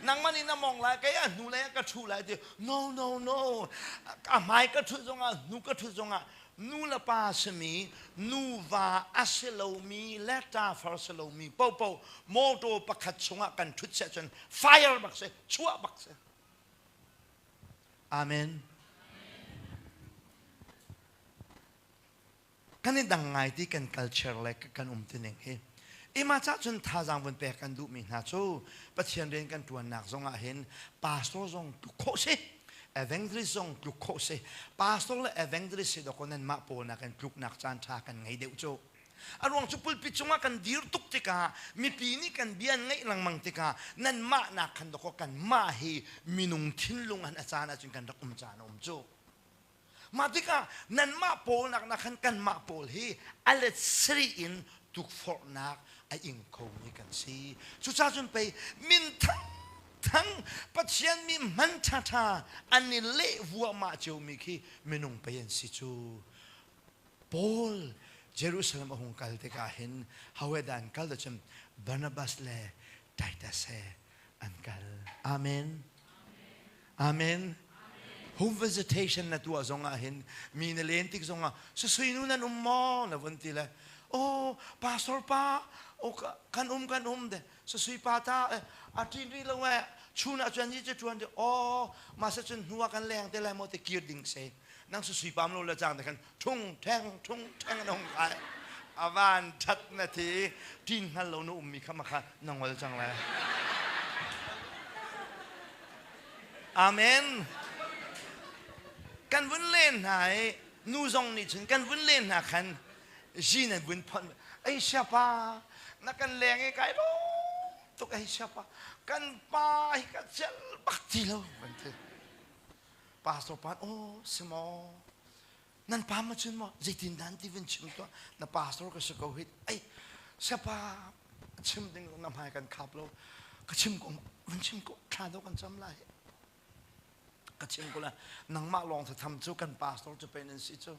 nangmah nih na mong lai kei a hnu lei ah ka ṭhu lai ti No, no, no. A hmai ka ṭhut zongah, hnu ka ṭhut zongah nu le pa simi, nuva a si lomi le ṭafar si lomi paohpaoh motor pakhat chungah kan ṭhut siah cun fire bak si, chuah bak si. Amen. Kan i dang ngai ti kan culture le kan um tining hi. Ima cah cun thazaang vun pek kan duhmi hna cu Pathian rian kan ṭuannak zong ah hin pastor zong tluk khawh si evangelist zong tluk khawh si pastor le evangelist si dawkaw nanmah pawl nakin tluknak caan ṭha kan ngei deuh cu a ruang cu pulpit cungah kan dir tuk tikah mipi nih kan bia an ngaih lengmang tikah nanmah nak khan dawkaw kanmah hi minung thinlung han a caan ahcun kan rak um caan a um cu Mah tikah nanmah pawl nak na khan kanmah pawl hi a let sarih in tukforhnak a ing khomi kan si. Cucaah cun pei min thangthang Pathian mi hman ṭhaṭha an i leh vuahmah ciomi khi minung pei an si cu. Paul Jerusalem a hung kal tikah hin hawidah an kal cun Barnabas le Titus he an kal. Amen. Amen. Home visitation na tuah zong ah hin mi na len tik zong ah susui nu nan um maw na vun ti le oh pastor pa oh kan um kan um de susui pa ta a ṭin ri lo eh chun ah cun ni cu ṭuan de oh ma se cun hnu ah kan leng te lai maw te kir ding se nang susui pam lo le cang te khan ṭhung ṭheng ṭhung ṭheng na hung kai avan ṭhat na thi ṭin hngal lo na ummi kha ma kha na ngol cang lai. Amen. Kan vun len hna i nu zong nih cun kan vun len hna khan zin an vun phon. Ei siapa, na kan leng i kai lawm tuk ei siapa. Kan pa hi ka celh bak ti lo kan ti. Pastor pa oh si maw nan pa ma cun maw zeitin dan ti vun chim tuah na pastor ka si ko hit ei siapa chim ding na hmai kan khap lo ka chim ko vun chim ko thla do kan cam lai ka chim ko la nangmah lawng tham cu kan pastor cu pen an si cu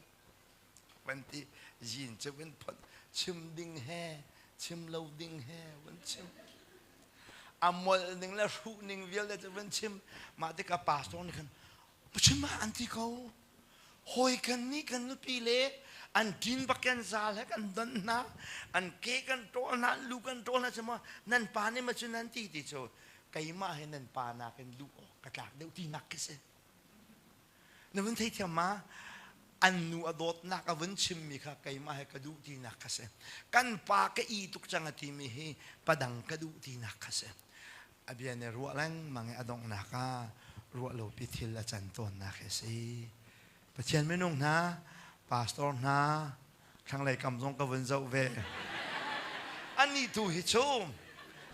van ti zin cu vun phot chim ding he chim lo ding he vun chim a molh ning le hruh ning vialte cu vun chim mah tikah pastor nih khan chim ah an ti ko hawi kan nih kan nupi le an ṭin bak kan zal he kan don hna an ke kan ṭawl hna an lu kan ṭawl hna cu maw nan pa nih ma cu nan ti ti cu keimah he nan pa nakin luh awk ka tlak deuh ti nak khi si Na vun theithiam ma? An nu a dawtnak a vun chimmi kha keimah he ka duh tinak kha si. Kan pa ka i tuk cang a timi hi padang ka duh tinak kha si. A bia nih ruah lengmang i a donghnak ah ruah lopi thil a can tawnnak hi a si. Pathian minung hna, pastor hna, thlanglei kam zong ka vun zoh ve. Anih tu hi cu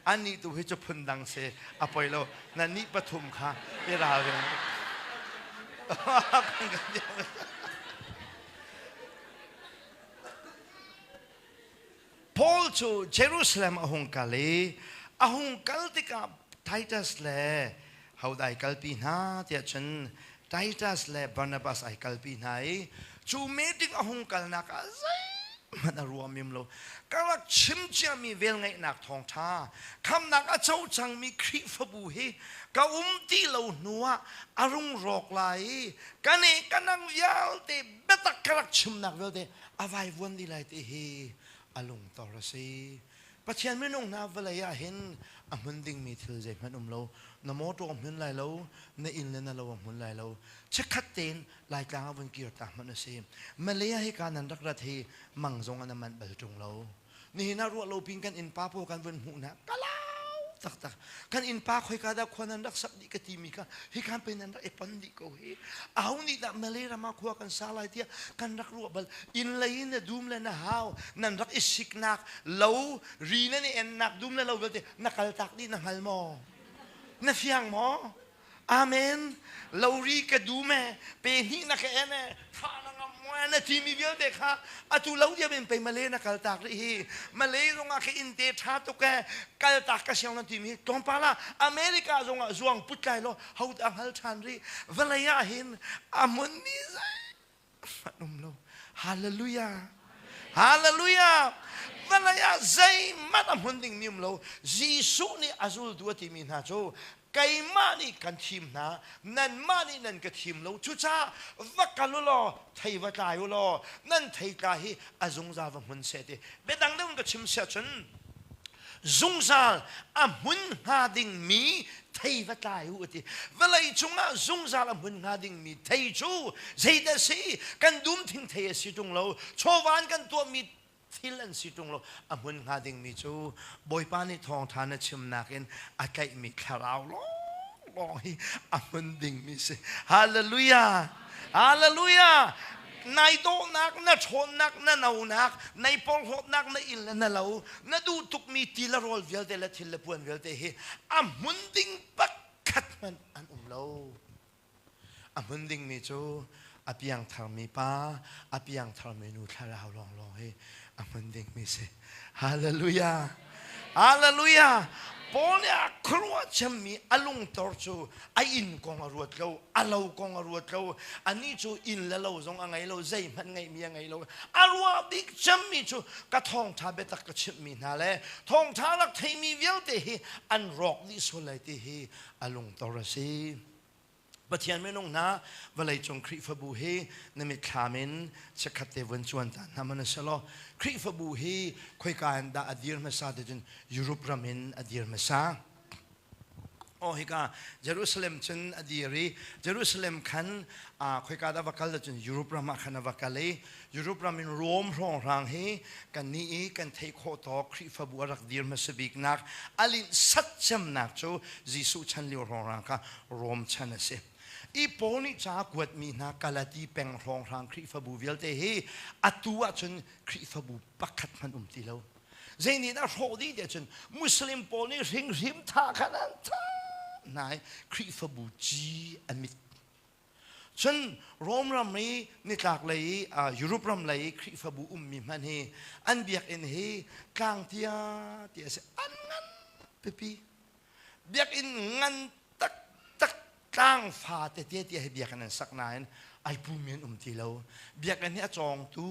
anih tu hi cu phundang si a poi lo na nih pathum kha i ralring. Paul cu Jerusalem a hung kal i a hung kal tikah Titus le hodah ai kalpi hna tiah cun Titus le Barnabas ai kalpi hna i cu meeting a hung kalnak ah zeihmanh a ruah mim lo. Ka rak chim ciami velngeihnak thawngṭha khamnak a co cangmi Khrihfabu hi ka um ti lo hnu ah a rung rawk lai i ka ne ka nang vialte biatak ka rak chimnak vialte a vaivuan dih lai ti hi a lungtor a si. Pathian minung hna vawlei ah hin a hmun dingmi thil zeihmanh um lo. Na mawṭaw a hmun lai lo, na inn le na lo a hmun lai lo. Chikkhat tein Laitlang ah vun kir ta hmanh a si. Malay ah hika nan rak rat hi mang zong an manh bal ṭung lo. Nihin ah ruah lo pin kan innpa pawl kan vun hmuh hna kalau taktak. Kan innpa khoika dah khua nan rak sak dih ka timi kha hi kan pe nan rak i pon dih ko hi. Aho nih dah Malay ram ah khua kan sa lai tiah kan rak ruah bal. Inn lei in na dum le na hau nan rak i siknak lo ri nan i ennak dum le lo vialte na kal tak dih na hngal maw? Na fiang maw? Amen. Lori ka dum e, pe hnih na ka en e, tha na ngam mo e, na timi vialte kha atu lo diam in pei Malay na kal tak rih hi. Malay zong ah ka inn te tha tuk e, kal tak ka siang na timi hi tlawmpal ah America zong ah zuang put lai lo ho dah hngal than rih. Vawlei ah hin a hmun mi zei hmanh um lo. Hallelujah. Hallelujah. Vawlei ah zeihmanh a hmun ding mi um lo. Jesuh nih a zultu a timi hna cu keimah nih kan thim hna, nanmah nih nan ka thim lo. Cucaah va kal u law thei va tlai u law nan thei tla hi a zungzal va hmun seh ti. Biadang deuh in ka chim siah cun zungzal a hmun hnga dingmi thei va tlai u a ti. Vawlei cungah zungzal a hmun hnga dingmi thei cu zeidah a si? Kan dum thing thei a si ṭung lo. Chawva in kan tuahmi thil an si ṭung lo. A hmun hnga dingmi cu Bawipa nih thawngṭha na chimnak in a tlaihmi thlarau lawnglawng hi a hmun dingmi si. Hallelujah! Hallelujah! Nai dawhnak, na ṭhawnnak, na nonak, nai porhlawtnak, na inn le na lo, na duh tukmi ti le rawl vialte le thil le puan vialte hi a hmun ding pakhat hmanh an um lo. A hmun dingmi cu a piangtharmi pa, a piangtharmi nu thlarau lawnglawng hi a hmun dingmi si. Hallelujah! Hallelujah! Paul nih a khuaruah cemmi a lungtor cu a inn kong a ruat lo, a lo kong a ruat lo, anih cu inn le lo zong a ngei lo, zeihmanh ngeihmi a ngei lo. A ruah bik cemmi cu ka thawngṭha biatak ka chimhmi hna le thawngṭha rak theimi vialte hi an rawk dih sual lai ti hi a lungtor a si. Pathian minung hna vawleicung Khrihfabu hi na mitthlam in chikkhat te vun cuan ta hna hmanh selaw Khrihfabu hi khoika in dah a dir hmasa ti cun Europe ram in a dir hmasa. Oh hika Jerusalem cun a dir i Jerusalem khan khoika dah va kal cun Europe ram ah khan a va kal i Europe ram in Rome hrawnghrang hi kan nih i kan theih khawh tawk Khrihfabu a rak dir hmasa biknak a linhsat cemnak cu Jesuh chan lio hrawnghrang kha Rome chan a si. I Paul nih ca a kuatmi hna Galati peng hrawnghrang Khrihfabu vialte hi atu ahcun Khrihfabu pakhat hmanh um ti lo. Zei nih dah hrawh dih tiah cun Muslim pawl nih hringhrim tha khan an thah hna i Khrihfabu ci an mit. Cun Rom ram i nitlak lei i Europe ram lei i Khrihfabu ummi hmanh hi an biakinn hi tlang tia ti a si an ngan pipi biakinn ngan taktak tlang fa tete tia hi biakinn an sak nain ai pumi an um ti lo biakinn hi a cawngtu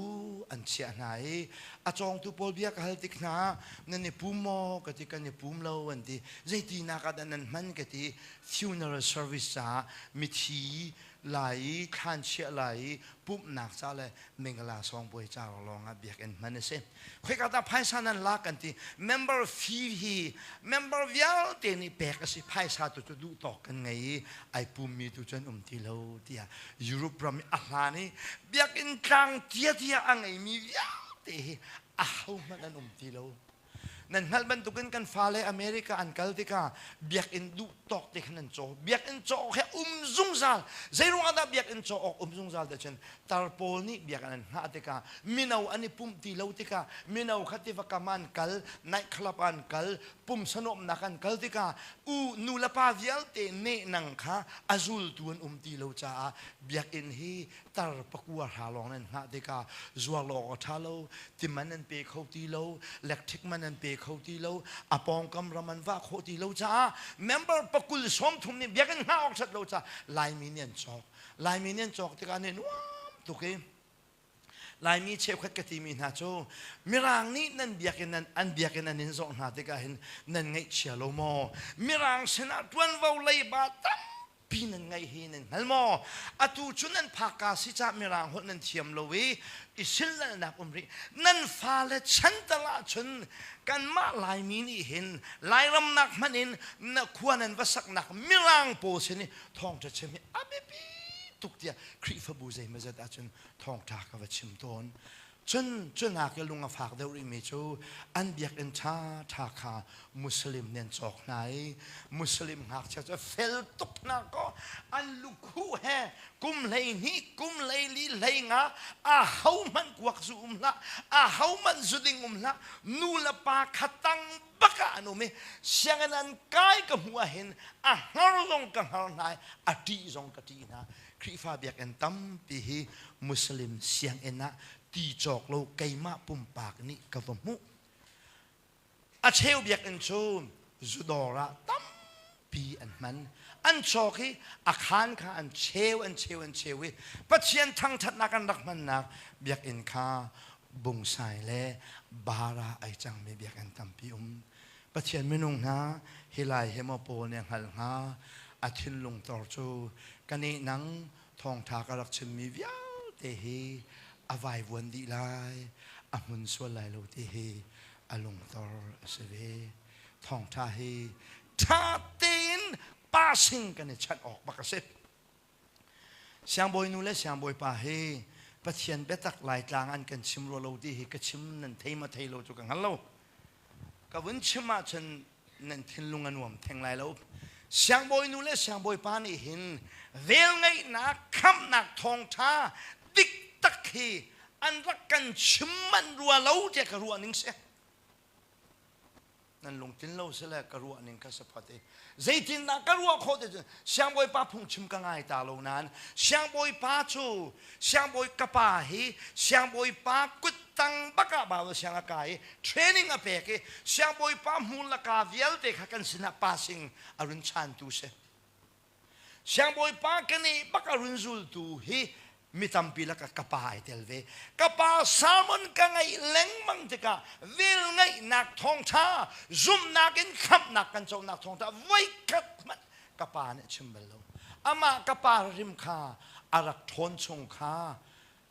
an chiah hna i a cawngtu pawl bia ka hal tik hna nan i pum maw ka ti kan i pum lo an ti zeitinak ah dah nan hman ka ti funeral service caah mithi lai i thlan chiah lai i pumhnak ca le mingala sawngbawi ca lawng ah biakinn hman a si. Khoika dah phaisa nan lak kan ti member fee hi member vialte nih pek a si phaisa tu cu duh tawk kan ngei i ai pummi tu cu an um ti lo tiah Europe ram i a hlan i biakinn tlang tia tia a ngeimi vialte hi a hohmanh an um ti lo. Nan hngalh bantukin kan fale America an kal tikah biakinn duh tawk te khan an caw. Biakinn caw awk he um zungzal. Zeiruang ah dah biakinn caw awk um zungzal te cun tar pawl nih biakinn an hngah tikah mino an i pumh ti lo tikah mino kha tiva kam an kal, night club an kal, pumsa nuamhnak an kal tikah u nu le pa vialte nehnang kha a zultu an um ti lo caah biakinn hi tar pakua hra lawng nan hngah tikah zuar lo awk a ṭha lo ti man an pe kho ti lo electric man an pe kho ti lo a pawngkam ram an vah khawh ti lo caah member pakul 30 nih biakinn hngah awk ṭhat lo caah Laimi nih an cawk Laimi nih an cawk tikah nih nuam tuk i Laimi cheukhat ka timi hna cu Mirang nih nan biakinn an an biakinn an in zawh hna tikah hin nan ngaihchia lo maw Mirang sinah ṭuanvo leiba tam pi nan ngaih hi nan hngal maw atu cu nan phakka si cah mirang holh nan thiam lo i i silnalnak um rih nan fale chan tal ahcun kanmah laimi nih hin lairam nak hmanh in na khua nan va saknak mirang pawl sin i thawngṭha chim hi a biapi tuk tiah Khrihfabu zeimawzat ahcun thawngṭha ka va chim tawn Cun cunak i lung a fak deuh rihmi cu an biakinn ṭhaṭha kha Muslim nih an cawk hna i Muslim ngakchia cu fel tuk hna kaw an lukhuh he kum 12 kum 14 hleinga a hohmanh kuak zu um hlah a hohmanh zu ding um hlah nu le pa kha tang bak ah an um i sianginn an kai ka hmuh ahhin a hngar zong ka hngar hna i a ṭih zong ka ṭih hna Khrihfa biakinn tampi hi Muslim sianginn ah ti cawk lo keimah pumpak nih ka va hmuh. A cheu biakinn cu zudawr ah tampi an hman. An cawk i a khaan kha an cheu an cheu an cheu i Pathian thangṭhatnak an rak hmannak biakinn kha bungsai le bara ai cangmi biakinn tampi um. Pathian minung hna hi lai he maw Paul nih a hngalh hnga a thinlung tor cu ka nehnang thawngṭha ka rak chimmi vialte hi a vaivuan dih lai a hmun sual lai lo ti hi a lungtor a si ve thawngṭha hi ṭha tein passing kan i chanh awk bak a si Siangbawi nu le siangbawipa hi Pathian biatak Laitlang an kan chim rua lo ti hi ka chim nan thei ma thei lo cu ka hngal lo. Ka vun chim ahcun nan thinlung a nuam theng lai lo. Siangbawi nu le siangbawipa nih hin velngeihnak khamhnak thawngṭha dik tak hi an rak kan chim manh rua lo tiah ka ruah ning si. Nan lungtlin lo sile ka ruah ning kha saphat i zeitindah ka ruah khawh ti cun siangbawipa phungchim ka ngai ta lo nain siangbawipa cu siangbawi ka pa hi siangbawipa kuttang bak ah Bible siang a kai i training a pek i siangbawipa hmur le ka vialte kha kan sinah passing a run chantu si. Siangbawipa ka nih bak a run zultu hi mi tampi lakah ka pa ai tel ve. Ka pa sermon ka ngaih lengmang tikah velngeihnak thawngṭha, zumhnak in khamhnak kan conak thawngṭha voikhat hmanh ka pa nih a chim bal lo. Amah ka pa rim kha a rak ṭhawn chung kha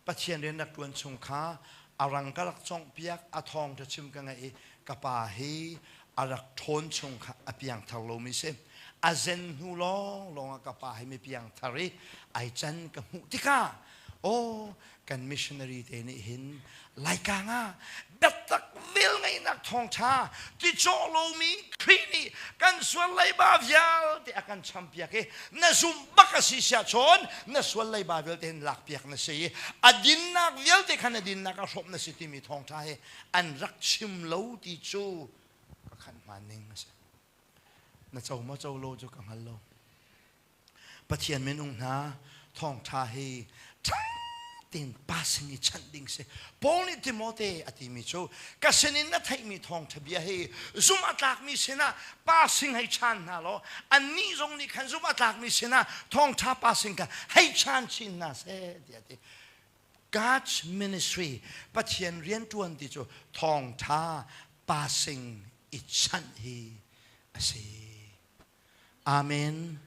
Pathian rian rak ṭuan chung kha a rang ka rak cawnghpiak, a thawngṭha chim ka ngaih i ka pa hi a rak ṭhawn chung kha a piangthar lomi si. A zen hnu lawnglawng ah ka pa hi mi piangthar i ai can ka hmuh tikah aw kan missionary te nih hin Laikang ah biatak velngeihnak thawngṭha ti cawh lomi Khrih nih kan sual leiba vialte a kan champiak i na zum bak a si siah cun na sual leiba vialte hin lakpiak na si i a dinnak vialte khan na dinnak a hrawmh na si timi thawngṭha hi an rak chim lo ti cu ka khan hmaan ning a si. Na co maw co lo cu ka hngal lo. Pathian minung hna thawngṭha hi ṭha tein passing i chanh ding si. Paul nih Timote a timi cu ka sinin na theihmi thawngṭha bia hi zumh a tlakmi sinah passing hei chaan hna law annih zong nih khan zumh a tlakmi sinah thawngṭha passing kha hei chaan chin hna seh tiah a ti. God's ministry Pathian rianṭuan ti cu thawngṭha passing i chanh hi a si. Amen.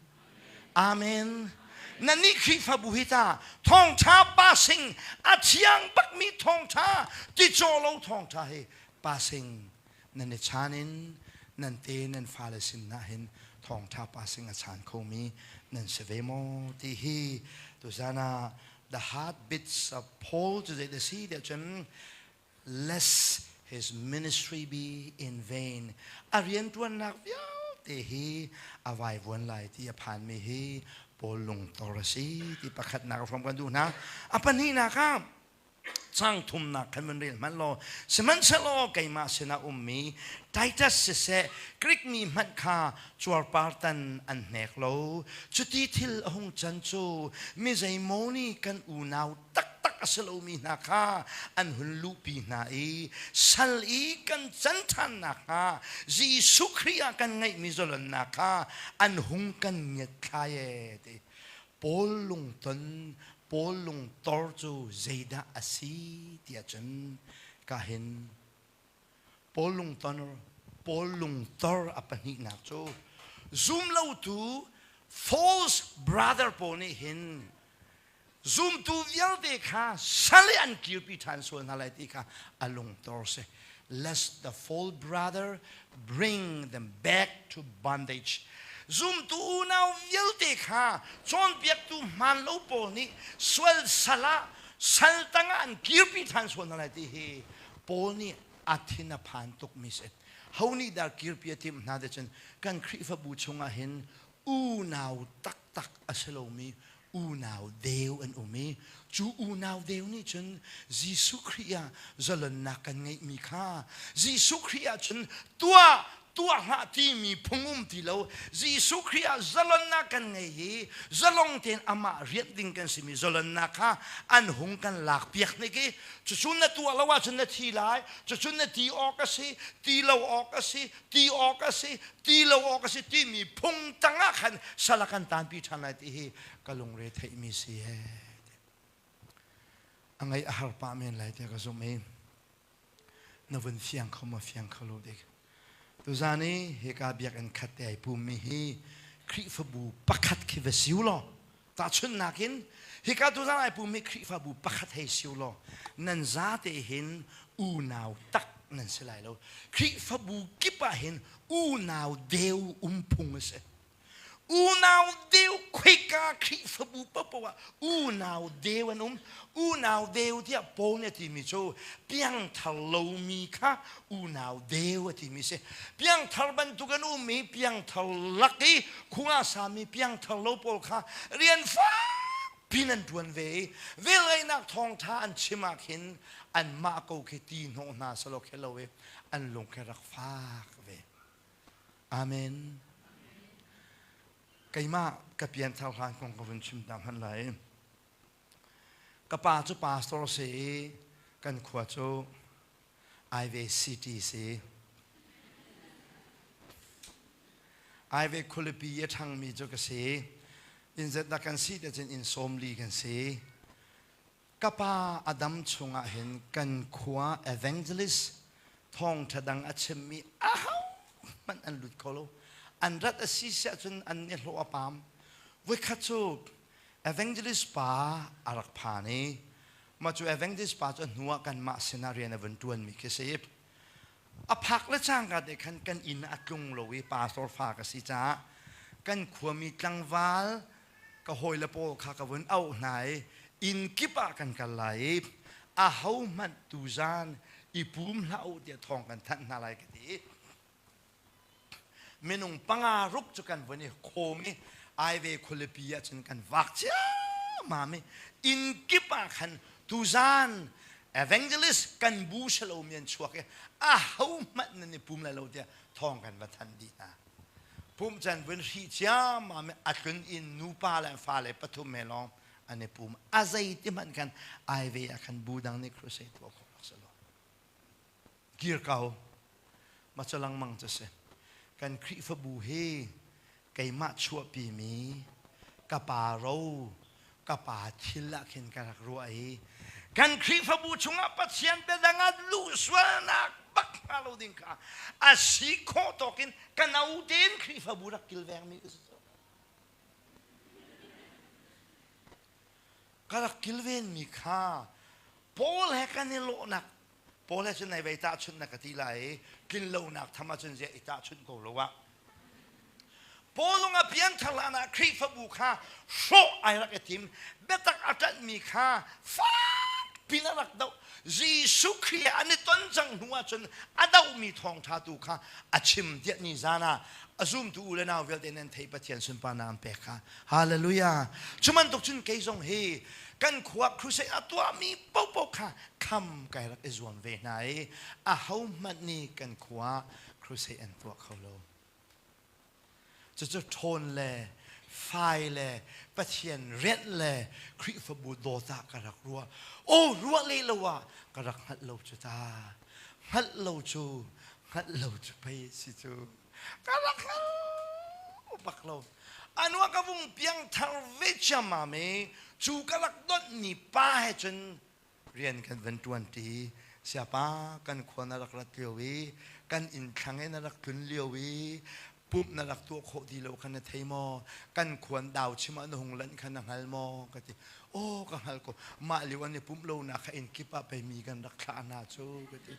Amen. Na nih Khrihfabu hi ta thawngṭha passing a thiang bakmi thawngṭha ticaw lo thawngṭha hi passing nan i chan in nan te nan fale sin ah hin thawngṭha passing a chan khomi nan si ve maw ti hi tuzan ah the heartbeats of Paul cu zei da si tiah cun lest his ministry be in vain. A rianṭuannak vialte hi a vaivuan lai ti a phanmi hi Paul lungtor a si ti pakhatnak a hrawm kan duh hna. A pahnihnak ah chang thumnak khan van rel hmanh law sihmanhsehlaw keimah sinah ummi Titus siseh Greek mi hmanh kha cuarpartan an hnek lo cuti thil a hung can cu mi zeimaw nih kan unau taktak a si lomi hna kha an hun luhpi hna i sal i kan can ṭhan nakhnga Jesuh Khrih ah kan ngeihmi zalonnak kha an hung kan ngiatthlai ee ti. Paul lungton Paul lungtor cu zeidah a si tiah cun ka hin Paul lungton Paul lungtor a pahnihnak cu zumlotu false brother pawl nih hin Zumtu vialte kha sal i an kirpi ṭhan sual hna lai ti kha a lungtor si. Lest the false brother bring them back to bondage. Zumtu unau vialte kha cawnpiaktu hmaan lo pawl nih sual sal ah sal tangah an kirpi ṭhan sual hna lai ti hi Paul nih a thin a phan tukmi si. Ho nih dah kirpi a timh hna ti cun kan Khrihfabu chungah hin unau taktak a si lomi unau deu an um i cu unau deu nih cun Jesuh Khrih ah zalonnak kan ngeihmi kha Jesuh Khrih ah cun tuah tuah hlah timi phung um ti lo Jesuh Khrih ah zalonnak kan ngei i zalong tein amah rianh ding kan simi zalonnak kha an hung kan lak piak hnik i cucu na tuah lo ahcun na thi lai cucu na ti awk a si ti lo awk a si ti awk a si ti lo awk a si timi phung tangah khan sal a kan tanpi ṭhan lai ti hi ka lungre theihmi si he a ngaih a har pah men lai tiah ka zumh i na vun fiang kho maw fiang kho lo dik tuzan i hika biakinn khat te ai pummi hi Khrihfabu pakhat khi va siu law tahchunhnak in hika tuzan ai pummi Khrihfabu pakhat hei siu law nan zate hin unau tak nan si lai lo Khrihfabu kip ah hin unau deu um phung a si unau deu khoika Khrihfabu paohpaoh ah unau deu an um unau deu tiah Paul nih a timi cu piangthar lomi kha unau deu a timi si piangthar bantuk an um i piangthar lak i khua sami piangthar lo pawl kha rian fakpi an ṭuan ve i velngeihnak thawngṭha an chim ah khin anmah ko khi ti hnawh hna selaw khi lo i an lung khi rak fak ve. Amen. Keimah ka pianthar hlan kong ka vun chim ta hmanh lai. Ka pa cu pastor si i kan khua cu Aive City si. Aive khualipi a ṭhangmi cu ka si. Inn zetnak kan si te cun inn 40 kan si. Ka pa a dam chungah hin kan khua evangelist thawngṭha dang a chimmi ahohmanh an lut kho lo. An rat a si siah cun an i hlawh a pam. Voikhat cu evangelist pa a rak phan i mah cu evangelist pa cu a hnu ah kanmah sinah rian a vun ṭuanmi khi si. A phak le cangka te khan kan inn ah a tlung lo i pastor fa ka si caah kan khuami tlangval ka hawile pawl kha ka vun auh hna i inn kip ah kan kal lai i ahohmanh tuzan i pum hlah u tiah thawng kan thanh hna lai ka ti. Minung panga ruk cu kan vun i khawm i Aive khualipi ah cun kan vak ciammam i inn kip ah khan tuzan evangelist kan bu salomi an chuak i ahohmanh nan i pum lai lo tiah thawng kan va thanh dih hna. Pumh can vun hrih ciammam i a tlun inn nupa le fale pathum he lawng an i pum. A zeiti hmanh khan Aive ah khan bu dang nih crusade tuah khawh rak si lo. Kir ko. Ma cu lengmang cu si. Kan Khrihfabu hi keimah chuahpimi ka pa ro, ka pa thil ah khin ka rak ruah i kan Khrihfabu chungah Pathian biadang ah luh sualnak bak hnga lo ding kha a si khawh tawk in ka no tein Khrihfabu rak kilvengmi ka si. Ka rak kilvenmi kha Paul he kan i lawhnak Paul he cun nai vei tahchunh na ka ti lai i tlinlonak tham ahcun ziah i tahchunh ko lo ah Paul lung a pianthar hlan ah Khrihfabu kha hrawh ai rak i tim biatak a ṭanhmi kha fak pin a rak doh Jesuh Khrih he an i ton cang hnu ahcun a dohmi thawngṭha tu kha a chim tiah ni zan ah a zumtu u le nau vialte nan theih Pathian sunparnak an pek kha Hallelujah cu bantuk cun kei zong hi kan khua crusade a tuahmi paohpaoh kha kham kai rak i zuam ve hna i ahohmanh nih kan khua crusade an tuah kho lo. Cucu ṭhawn le fai le Pathian rianh le Khrihfabu dawt ah ka rak ruah. Aw ruah le lo ah ka rak hngalh lo cu ta. Hngalh lo cu hngalh lo cu pei si cu. Ka rak hngal bak lo. Anu ka vung piang thar ve ciammam i cu ka rak donh ni pa he cun rian kan van ṭuan ṭi. Siapa kan khua na rak rat lio i kan inn thlang i na rak tlun lio i pumh na rak tuah khawh ti lo kha na thei maw? Kan khuan dau chim ah na hung lanh kha na hngal maw? Ka ti. Aw ka hngal ko. Mah lio an i pumh lonak kha inn kip ah pei mi kan rak thlah hna cu ka ti.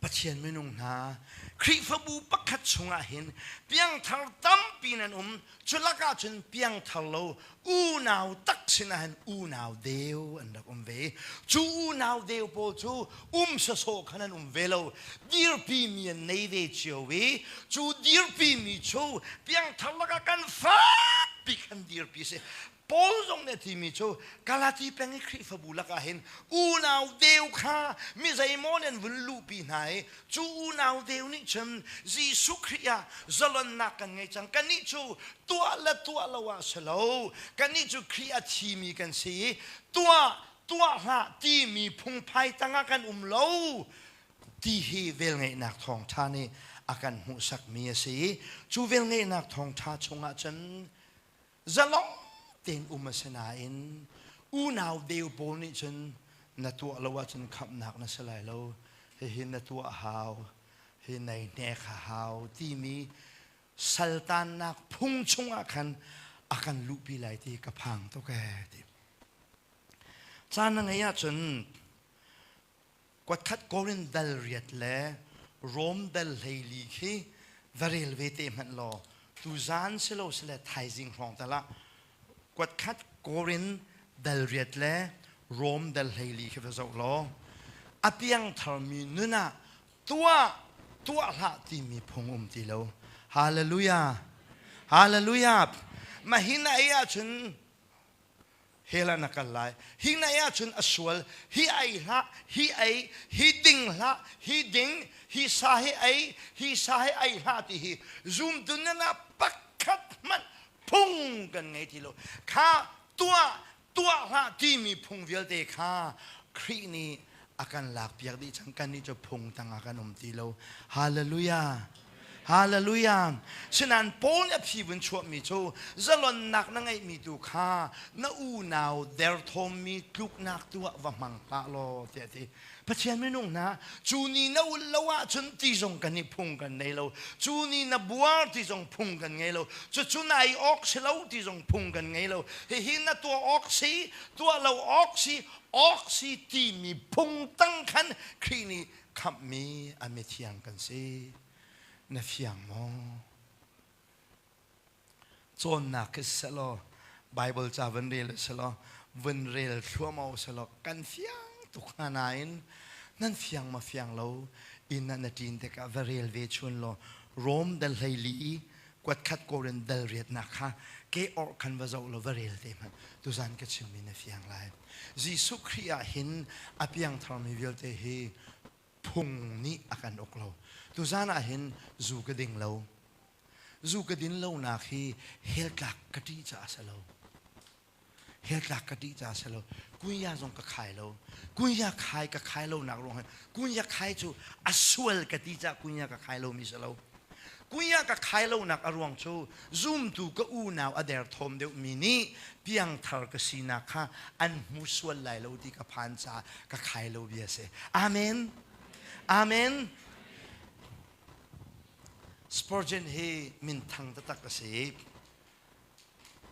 Pathian minung hna Khrihfabu pakhat chungah hin piangthar tampi nan um cu lakah cun piangthar lo unau tak sinah hin unau deu an rak um ve cu unau deu pawl cu um sawsawh khan an um ve lo dirpi mi an nei ve cio i cu dirpi mi cu piangthar lakah kan fakpi khan dirpi si Paul zong nih a timi cu Galati peng i Khrihfabu lakah hin unau deu kha mi zeimaw nih an vun luhpi hna i cu unau deu nih cun Jesuh Khrih ah zalonnak kan ngei cang. Kannih cu tuah le tuah lo ah si lo. Kannih cu Khrih a thimi kan si i tuah tuah hlah timi phungphai tangah kan um lo ti hi velngeihnak thawngṭha nih a kan hmuhsakmi a si i cu velngeihnak thawngṭha chungah cun Zalong tein um a si nain unau deu pawl nih cun na tuah lo ahcun khamhnak na si lai lo. Hihi na tuah a hau, hi nei hnek a hau timi saltannak phung chungah khan a kan luhpi lai ti ka phang tuk ee ti. Caan na ngeih ahcun Kuatkhat Korin dal riat le Rom dal 14 khi va rel ve te hmanh law tuzaan silo sile thaizing hrawng tal ah kuatkhat Korin dal riat le Rom dal 14 khi va zoh law a piangtharmi nun ah tuah tuah hlah timi phung um ti lo. Hallelujah! Hallelujah! Mahina ei ahcun hell ah na kal lai hi nai ahcun a sual hi ei hlah hi ei hi ding hlah hi ding hi sa hi ei hi sa hi ei hlah ti hi zumtu nan ah pakhat hmanh phung kan ngei ti lo kha tuah tuah hlah timi phung vialte kha Khrih nih a kan lakpiak dih cang kan nih cu phung tangah kan um ti lo hallelujah. Hallelujah. Sinan Paul nih a phi vun chuahmi cu zalonnak na ngeihmi tu kha na unau derthawmmi tluknak tu ah va hmang hlah law tiah a ti. Pathian minung hna, cu ni na ul lo ahcun ti zong kan i phung kan nei lo. Cu ni na buar ti zong phung kan ngei lo. Cucu na ei awk si lo ti zong phung kan ngei lo. Hihi na tuah awk si, tuah lo awk si, awk si timi phung tang khan Khrih nih khamhmi a mithiang kan si. Na fiang maw? Cawnnak khi selaw Bible ca van rel selaw vun rel thluahmah selaw kan fiang tuk hna nain nan fiang ma fiang lo inn ah na ṭin tikah va rel ve chun law Rom dal 14 i kuat khat Korin dal riatnak kha ke orh khan va zoh law va rel te hmanh tuzan ka chimmi na fiang lai. Jesuh Khrih ah hin a piangtharmi vialte hi phung nih a kan uk lo. Tuzan ah hin zu ka ding lo. Zu ka din lonak hi hell tlak ka ṭih caah a si lo. Hell tlak ka ṭih caah a si lo. Kunya zong ka khai lo. Kunya khai ka khai lonak ruang hin kunya khai cu a sual ka ti caah kunya ka khai lomi si lo. Kunya ka khai lonak a ruang cu zumtu ka unau a derthawm deuhmi nih piangthar ka sinak kha an hmu sual lai lo ti ka phan caah ka khai lo bia si. Amen. Amen. Spurgeon hi minthang taktak a si.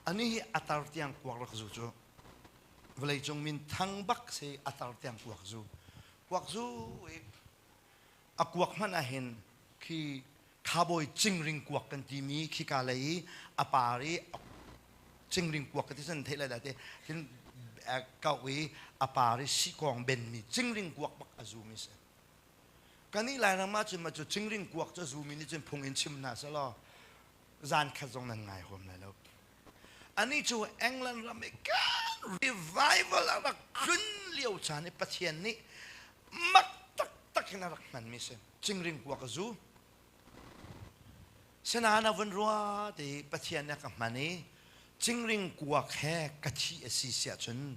Ani hi a tar tiang kuak rak zu cu vawleicung minthang bak si a tar tiang kuak zu. Kuak zu i a kuak hmanh ah hin khi khabawi cingring kuak kan timi khika lei i a par i cingring kuak ka ti san theih lai dah te hin kau i a par i sikawng benmi cingring kuak bak a zumi si. Kan i Lairam ah cun cu cingring kuak cu a zumi nih cun phung in chim hna selaw zan khat zong nan ngai huam lai lo. Ani cu England ram i kan revival a rak tlun lio caan i Pathian nih mak taktak in a rak hmanmi si. Cingring kuak a zu. Sinain a vun ruat i Pathian nih a ka hman i cingring kuak he ka thi a si siah cun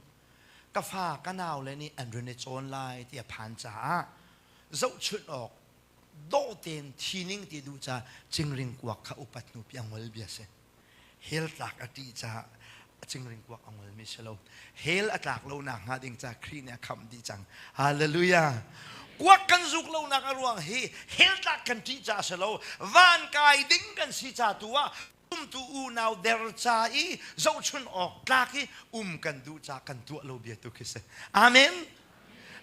ka fa ka naule nih an run i cawn lai ti a phan caah zohchunh awk dawh tein thi ning ti duh caah cingring kuak kha upat hnu pi a ngol bia si. Hell tlak a ṭih caah a cingring kuak a ngolmi si lo. Hell a tlak lo nak hnga ding caah Khrih nih a khamh dih cang. Hallelujah. Kuak kan zuk lonak a ruang hi hell tlak kan ṭih caah si lo. Van kai ding kan si ca tu ah umtu unau der ca i zohchun awk tlak i um kan duh ca kan tuah lo bia tu khi si. Amen.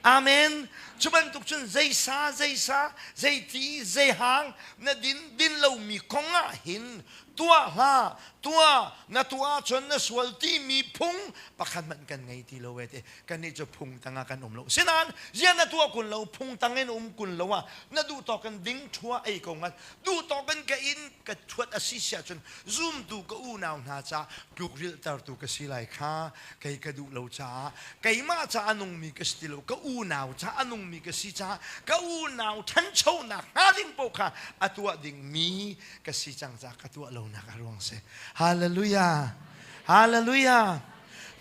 Amen. Cu bantuk cun zeisa zeisa zeiti zeihang na din din lomi kong ah hin tuah hlah tuah na tuah ahcun na sual timi phung pakhat hmanh kan ngei ti lo e ti kannih cu phung tangah kan um lo sinain ziah na tuah kun lo phung tang in um kun lo ah na duh tawk in ding thua ei ko ngat duh tawk in ka in ka thuat a si siah cun zumtu ka unau hna ca tlukrilhtertu ka si lai kha kei ka duh lo caah keimah ca a nungmi ka si ti lo ka unau ca a nungmi ka si caah ka unau ṭhanchonak hnga ding paoh kha a tuah dingmi ka si cang caah ka tuah lonak a ruang si. Hallelujah! Hallelujah!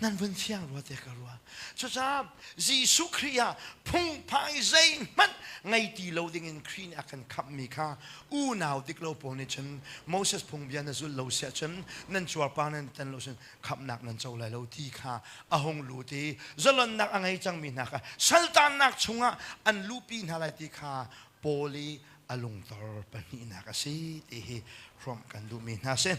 Nan vun fiang rua te ka rua. Cucaah Jesuh Khrih ah phungphai zeihmanh ngei ti lo dingin Khrih nih a kan khamhmi kha unau dik lo pawl nih cun Moses phungbia na zulh lo siah cun nan cuarpar nan tan lo cun khamhnak nan co lai lo ti kha a hung lut i zalonnak a ngei cangmi hna kha saltannak chungah an luhpi hna lai ti kha Paul i a lungtor pahnihnak a si ti hi hrawmh kan duhmi hna si.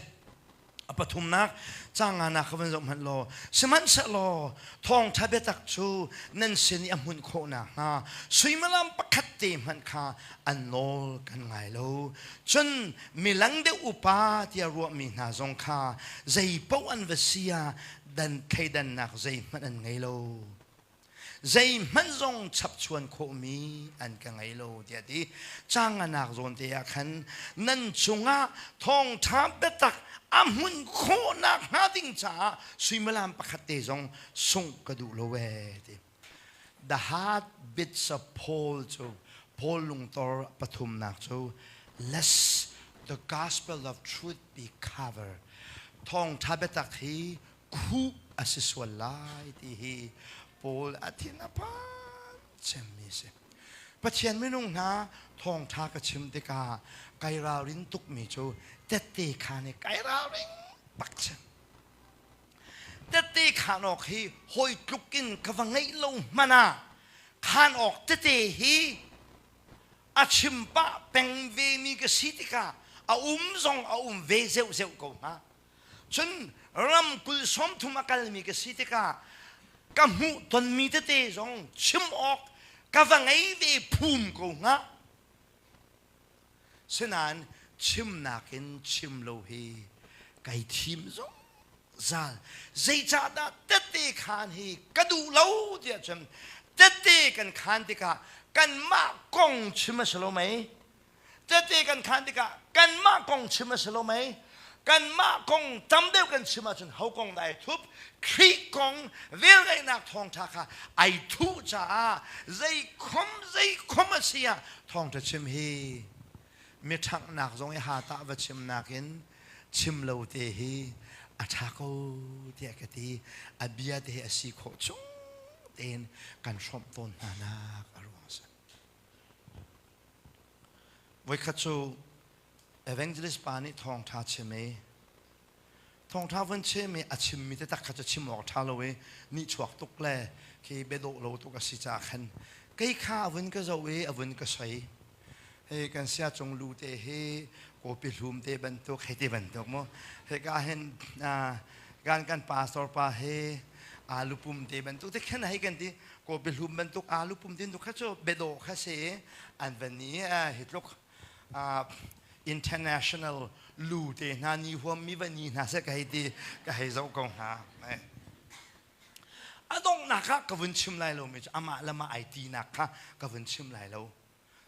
A pathumnak canganak kha van zoh hmanh law sihmanhsehlaw thawngṭha biatak cu nan sin i a hmunh khawh nakhnga suimilam pakhat te hmanh kha an nawl kan ngai lo. Cun milang deuh upa tiah ruahmi hna zong kha zei paoh an va si ah dan thleidannak zeihmanh an ngei lo. Zeihmanh zong chapchuan khawhmi an ka ngei lo tiah ti. Canganak zawn te ah khan nan cungah thawngṭha biatak a hmun khawhnak hnga ding caah suimilam pakhat te zong sungh ka duh lo ee ti. The heart beats of Paul cu Paul lungtor pathumnak cu lest the gospel of truth be covered. Thawngṭha biatak hi khuh a si sual lai ti hi Paul a thin a phan cemmi si. Pathian minung hna thawngṭha ka chim tikah kai ralrin tukmi cu tette khaan i kai ralring bak si. Tette khaan awk hi hawi tluk in ka va ngeih lo hmanh ah khaan awk tete hi a chim pah peng vemi ka si tikah a um zong a um ve zeuhzeuh ko hnga. Cun ram 30 a kalmi ka si tikah ka hmuh tonmi tete zong chim awk ka va ngei ve phum ko hnga. Sinain chimnak in chim lo hi kai thim zungzal. Zeicahdah tette khaan hi ka duh lo tiah cun tette kan khaan tikah kanmah kong chim a si lo mei? Tette kan khaan tikah kanmah kong chim a si lo mei? Kanmah kong tam deuh kan chim ahcun ho kong dah ai thup? Khrih kong velngeihnak thawngṭha kha ai thuh caah zeikhom zeikhom a si ah thawngṭha chim hi mi ṭhanghnak zong i ha tah va chim nakin chim lo te hi a ṭha ko tiah ka ti. A bia te hi a si khawh chung tein kan hrawmh tawn hna nak a ruang a si. Voikhat cu evangelist pa nih thawngṭha chim i thawngṭha vun chim i a chimmi taktak kha cu chim awk ṭha lo i nihchuak tuk le khi biadawh lo tuk a si caah khan kei kha a vun ka zoh i a vun ka soi. Hei kan sia cung lu te hi kawpi hlum te bantuk hei ti bantuk mu. Hika hin kan kan pastor pa hi alu pum te bantuk te khan hei kan ti kawpi hlum bantuk alu pum tin kha cu biadawh kha si an van ni hi tluk international lu te hna ni huam mi va ni hna se ka hei ti ka hei zoh ko hna. A donghnak ah ka vun chim lai lo mi cu amah le mah ai tinak kha ka vun chim lai lo.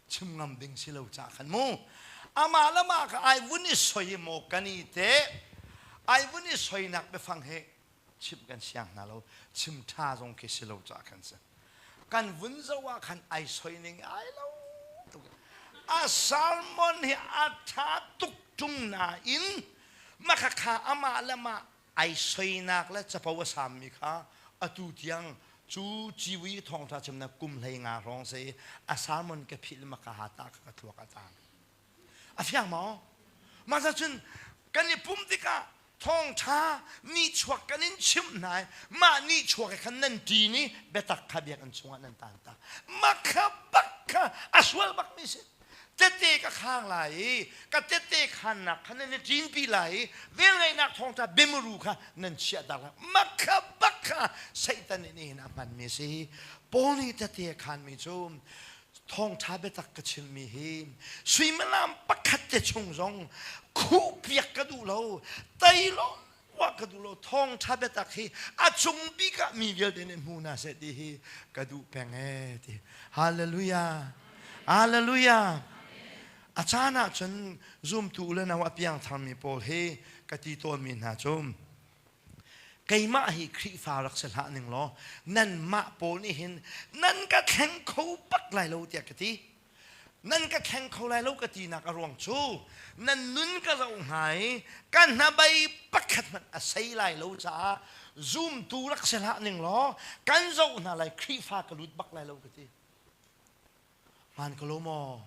Chim ngam ding si lo ca khan mu. Amah le mah kha ai vun i soi maw kan i te ai vun i soinak biafang he chimh kan siang hna lo. Chim ṭha zong khi si lo ca khan si. Kan vun zoh ah khan ai soi ning ai lo tuk. A sermon hi a ṭha tuk ṭung nain makhakha amah le mah ai soinak le capo a sammi kha atu tiang cu ciwi thawngṭha chimnak kum 15 hrawng si a sermon ka philh ma ka ha ta ka thluak a tang. A fiang maw? Mah cun kan i pum tikah thawngṭha nihchuak kan in chimh hna i mah nihchuak he khan nan ṭin i biatak kha biakinn chungah nan tan ta. Mah kha bak kha a sual bakmi si. Tette ka khang lai i ka tette khannak kha nan i ṭinpi lai i velngeihnak thawngṭha biamuru kha nan chiahter lai. Mah kha bak kha Satan nih nihin a hmanmi a si. Paul nih tette a khanmi cu thawngṭha biatak ka chimmi hi suimilam pakhat te chung zong khuhpiak ka duh lo, tei lo wa ka duh lo. Thawngṭha biatak hi a cung bik ah mi vialte nih hmu hna seh ti hi ka duh peng ee ti. Hallelujah, hallelujah. A caan ah cun zumtu le nau a piangtharmi pawl hi ka ti tawnmi hna cu keimah hi Khrihfa rak si hlah ning law nanmah pawl nih hin nan ka thleng kho bak lai lo tiah ka ti. Nan ka thleng kho lai lo ka tinak a ruang cu nan nun ka zoh hna i ka hnabei pakhat hmanh a sei lai lo caah zumtu rak si hlah ning law kan zoh hna lai Khrihfa ka lut bak lai lo ka ti. Hmaan ko lo maw?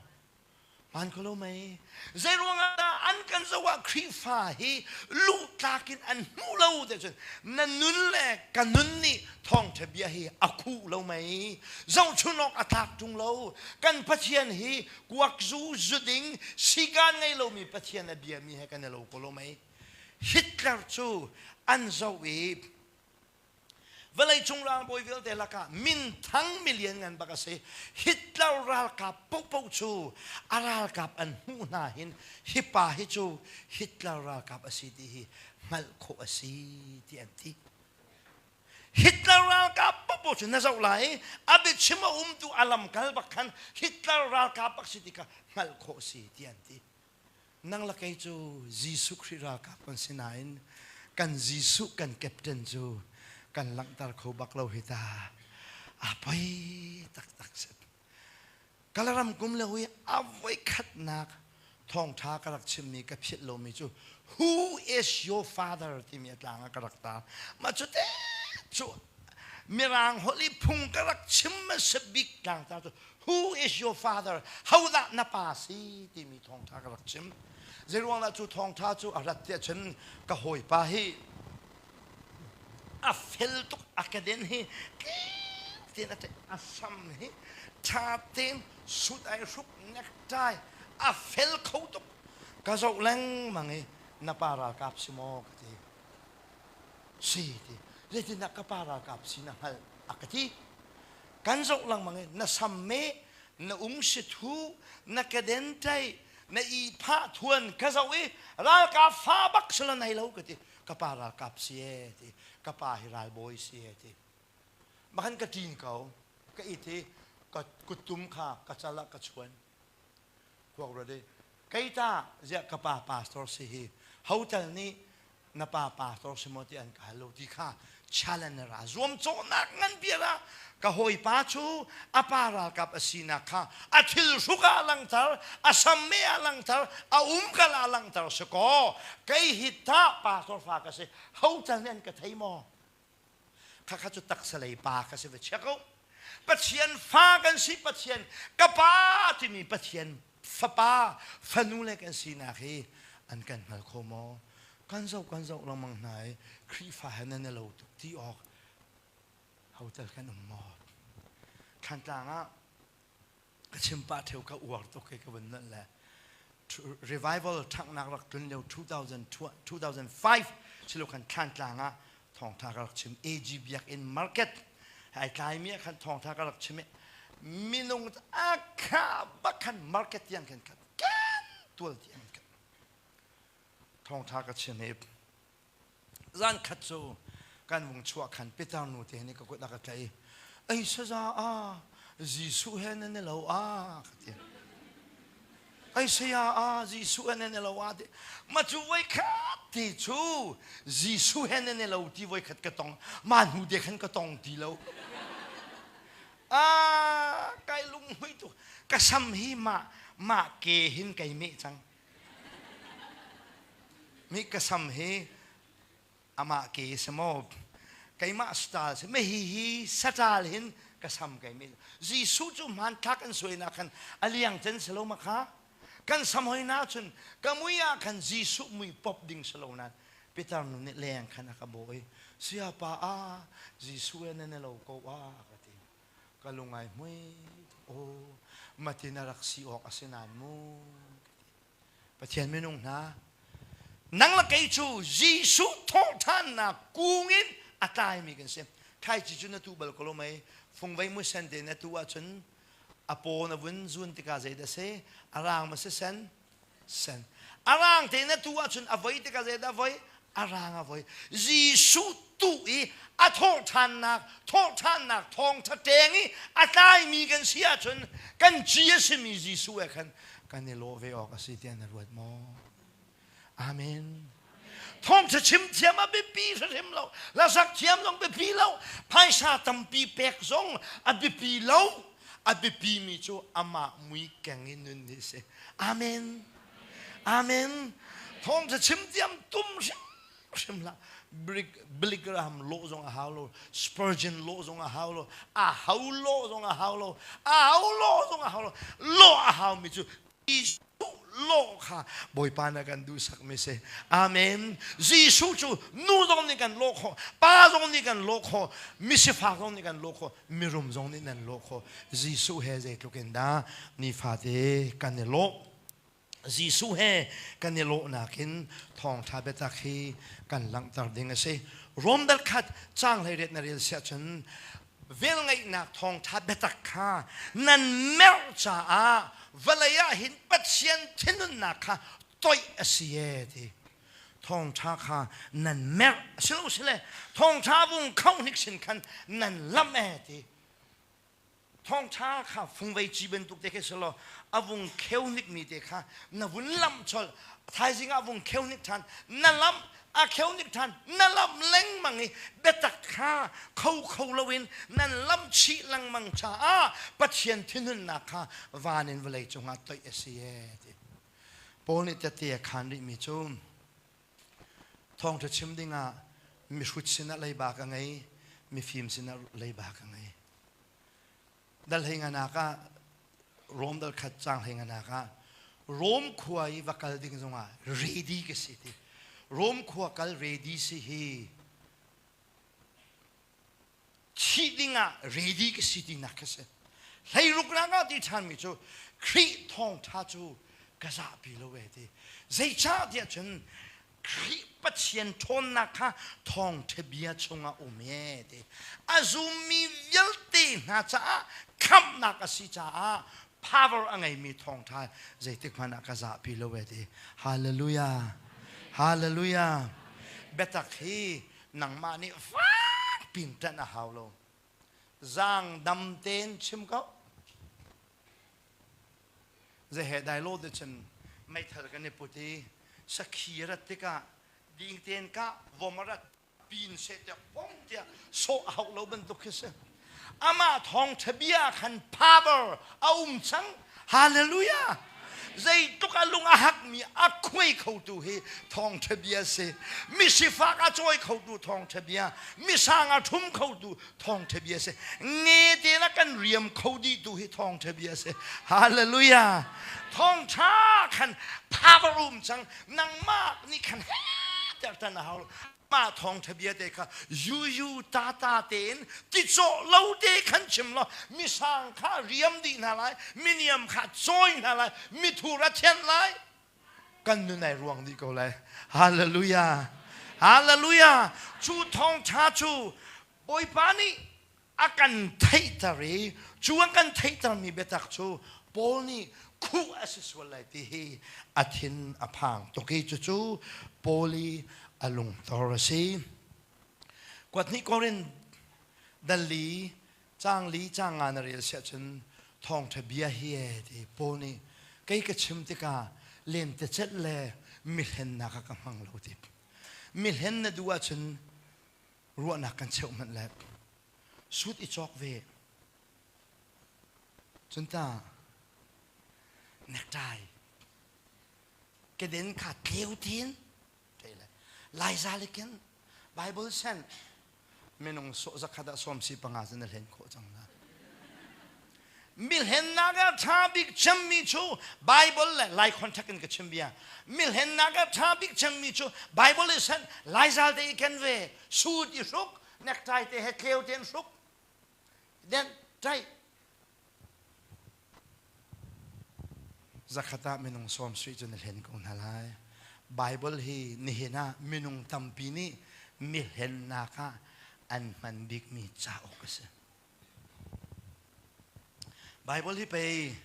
Hmaan ko lo mei? Zei ruangah dah an kan zoh ah Khrihfa hi luhtlak in an hmuh lo te cun na nun le ka nun nih thawngṭha bia hi a khuh lo mei? Zohchun awk a tlak ṭung lo. Kan Pathian hi kuakzu zuding sikaan ngei lomi Pathian a biami he kan i lo ko lo mei? Hitler cu an zoh i vawleicung ralbawi vialte lakah minthang milian ngan bak a si. Hitler ralkap paohpaoh cu a ralkap an hmuh hna hin hi pa hi cu Hitler ralkap a si ti hi hngalh khawh a si ti an ti. Hitler ralkap paohpaoh cu na zoh lai i a biachim a umtu a lamkal bak khan Hitler ralkap bak si ti kha hngalh khawh a si ti an ti. Nang le kei cu Jesuh Khrih ralkap kan si nain kan Jesuh kan captain cu kan langhter kho bak lo hi ta. A poi taktak si. Kalaram kum lio i a voikhatnak thawngṭha ka rak chimmi ka philh lomi cu Who is your father timi a tlang ah ka rak ta. Mah cu te cu Mirang holh i phung ka rak chim hmasa bik tlangtar cu Who is your father? Hodah na pa si? timi thawngtha ka rak chim. Zeiruang dah cu thawngtha cu a rat tiah cun ka hawipa hi a fel tuk a keden hi tein a a sam hi ṭha tein suit ai hruk necktie a fel kho tuk ka zoh lengmang i na pa ralkap si maw ka ti si ti zeitindah ka pa ralkap si na hngalh a ka ti kan zoh lengmang i na sam meh na ungsi thu na keden ṭai na i phah thuan ka zoh i ralkap fa bak si la nei lo ka ti ka pa ralkap si e ti ka pa hi ralbawi si e ti makhan ka ṭin ko ka it i ka kuttum kha ka cal ah ka chuan khuak ruat i kei ta ziah ka pa pastor si hi hotel nih na pa pastor si maw ti an ka hal lo ti kha challenge ra zuamcawhnak ngan bia ah ka hawipa cu a pa ralkap a sinak kha a thil hruk ah langter a samme ah langter a umkal ah langter si kaw kei hi ta pastor fa ka si hotel nih an ka thei maw khakha cu taksa lei pa ka si va chia ko Pathian fa kan si Pathian ka pa timi Pathian fapa fanu le kan sinak hi an kan hngal kho maw kan zoh kan zoh lengmang hna i Khrihfa he nan i lo tuk ti awk hotel kan um maw Thlantlang ah ka chim pah theu ka uar tuk i ka vun nolh le revival ṭhanghnak rak tlun lio 2005 silo khan Thlantlang ah thawngṭha ka rak chim AG Biakinn market ai tlaimi ah khan thawngṭha ka rak chim i minung a kha bak khan market tiang khan khan tual tiang khan thawngṭha ka chim i Zan khat cu kan vung chuah khan Peter nu te nih ka kut a ka tlaih i ei saza a Jesuh he nan i lo a ka ti. Ei saya a Jesuh he nan i lo a ti. Ma cu voi khat ti cu Jesuh he nan i lo ti voi khat ka tong. Ma hnu te khan ka tong ti lo. A kai lunghmui tuk. Ka sam hi mah mah ke hin kai meh cang. Mi ka sam hi amah ke si maw keimah style si me hi hi satal hin ka sam kai mi Jesuh cu hmanthlak an suainak khan a liang cen si lo ma kha kan sam hoi na cun ka mui ah khan Jesuh mui pop ding si lo nan Peter nu nih leng khan a ka bawi siapa a Jesuh e na lo ko a ka ti ka lung ai hmui aw matin a rak si awk a si nain mu Pathian minung hna nang le kei cu Jesuh thawhṭhannak kung in a tlaimi kan si thlaici cu na tuh bal ko lo mei fungvei muisen te na tuh ahcun a paw na vun zun tikah zeidah si a rang ma si sen sen a rang te na tu ahcun a voi tikah zeidah voi a rang a voi Jesuh tu i a thawhṭhannak thawhṭhannak thawngṭha ṭeng i a tlaimi kan si ahcun kan ci a simi Jesuh he khan kan i lawh ve awk a si tiah na ruat maw Amen thawngṭha chim thiam a biapi hrim lo hlasak thiam zong biapi lo phaisa tampi pek zong a biapi lo a biapi mi cu amah mui keng in nun hi si amen amen thawngṭha chim thiam tum hrim hlah Billy Graham lawh zong a hau lo Spurgeon lawh zong a hau lo a hau lawh zong a hau lo a hau lawh zong a hau lo lawh a hau mi cu lawh kha Bawipa na kan duhsak mi si amen Jesuh cu nu zong nih kan lawh khawh pa zong nih kan lawh khawh misifak zong nih kan lawh khawh mirum zong nih nan lawh khawh Jesuh he zeitluk in dah nifate kan i lawh Jesuh he kan i lawhnak in thawngṭha biatak hi kan langhter ding a si Rom dal khat caang 18 na rel siah cun velngeihnak thawngṭha biatak kha nan merh caah vawlei ah hin Pathian thinhunnak kha toih a si e ti thawngṭha kha nan merh a si lo sile thawngṭha vung kho hnik sin khan nan lamh e ti Thawngṭha kha fungvei ci bantuk te khi si law a vung kheu hnikmi te kha na vun lamh colh thaizing ah vung kheu hnik ṭhan na lamh a kheu hnik ṭhan na lamh lengmang i biatak kha kho kho loin nan lamh chih lengmang caah Pathian thinhunnak kha van in vawlei cungah toih a si ee ti Paul nih tette a khaan rihmi cu Thawngṭha chim dingah mihrut sinah leiba ka ngei. Mifim sinah leiba ka ngei. Dal hei nganak ah Rom dal khat cang hlei nganak ah Rom khua i va kal ding zongah ready ka si ti. Rom khua kal ready si hi thih dingah ready ka si tinak ka si. Hleiruk nak ah ti ṭhanmi cu Khrih thawngṭha cu ka zahpi lo e ti. Zeicah tiah cun Khrih Pathian ṭhawnnak kha thawngṭha bia chungah um e ti. A zummi vialte hna caah khamhnak a si caah power a ngeimi thawngṭha zeitik hmanh ah ka zahpi lo e ti. Hallelujah. Hallelujah. Biatak hi nangmah nih fak pin ṭanh a hau lo. Zaang dam tein chim ko. Zehe dai lo te cun meithal kan i put i sakhi rat tikah ding tein kah vom a rat pin seh tiah pom tiah sawh a hauh lo bantuk khi si. Amah thawngṭha bia khan power a um cang. Hallelujah! Zeitluk a lung a hakmi a khuai khotu hi thawngṭha bia si. Misifak a cawi khotu thawngṭha bia, misang a ṭhum khotu thawngṭha bia si. Nge te na kan riam kho dih tu hi thawngṭha bia si. Hallelujah! Thawngṭha khan power um cang. Nangmah nih khan he ter tan a hau. Mah thawngṭha bia te kha yuyu tata tein ticawh lo te khan chim law misang kha riam dih hna lai, miniam kha cawi hna lai, mithur a thianh lai. Kan nun ai ruang dih ko lai. Hallelujah. Hallelujah. Cu thawngṭha cu Bawipa nih a kan theihter i cu an kan theihtermi biatak cu Paul nih khuh a si sual lai ti hi a thin a phang tuk i cucu Paul i a lungtor a si. Kuat hnih Korin dal li caang li caang nga na rel siah cun thawngṭha bia hi e ti Paul nih kei ka chim tikah lentecelh le mihlennak ah ka hmang lo ti. Mihlen na duh ahcun ruahnak kan cheuh hmanh le sut i cawk ve cun ta necktie keden kha tleu tin laiza le ken bible sen minung zakhat ah sawm si panga cun na hlen khawh cang la Milhennak ah ṭha bik cemmi cu Bible le Lai contact in ka chim bia. Milhennak ah ṭha bik cemmi cu Bible i sanh, Laizal te i ken ve, suit i hruk, necktie te he tleu tein hruk. Then ṭaih. Zakhat ah minung sawm sui cu na hlen ko hna lai. Bible hi nihin ah minung tampi nih mihlennak ah an hman bikmi cauk a si. Baibal hi pei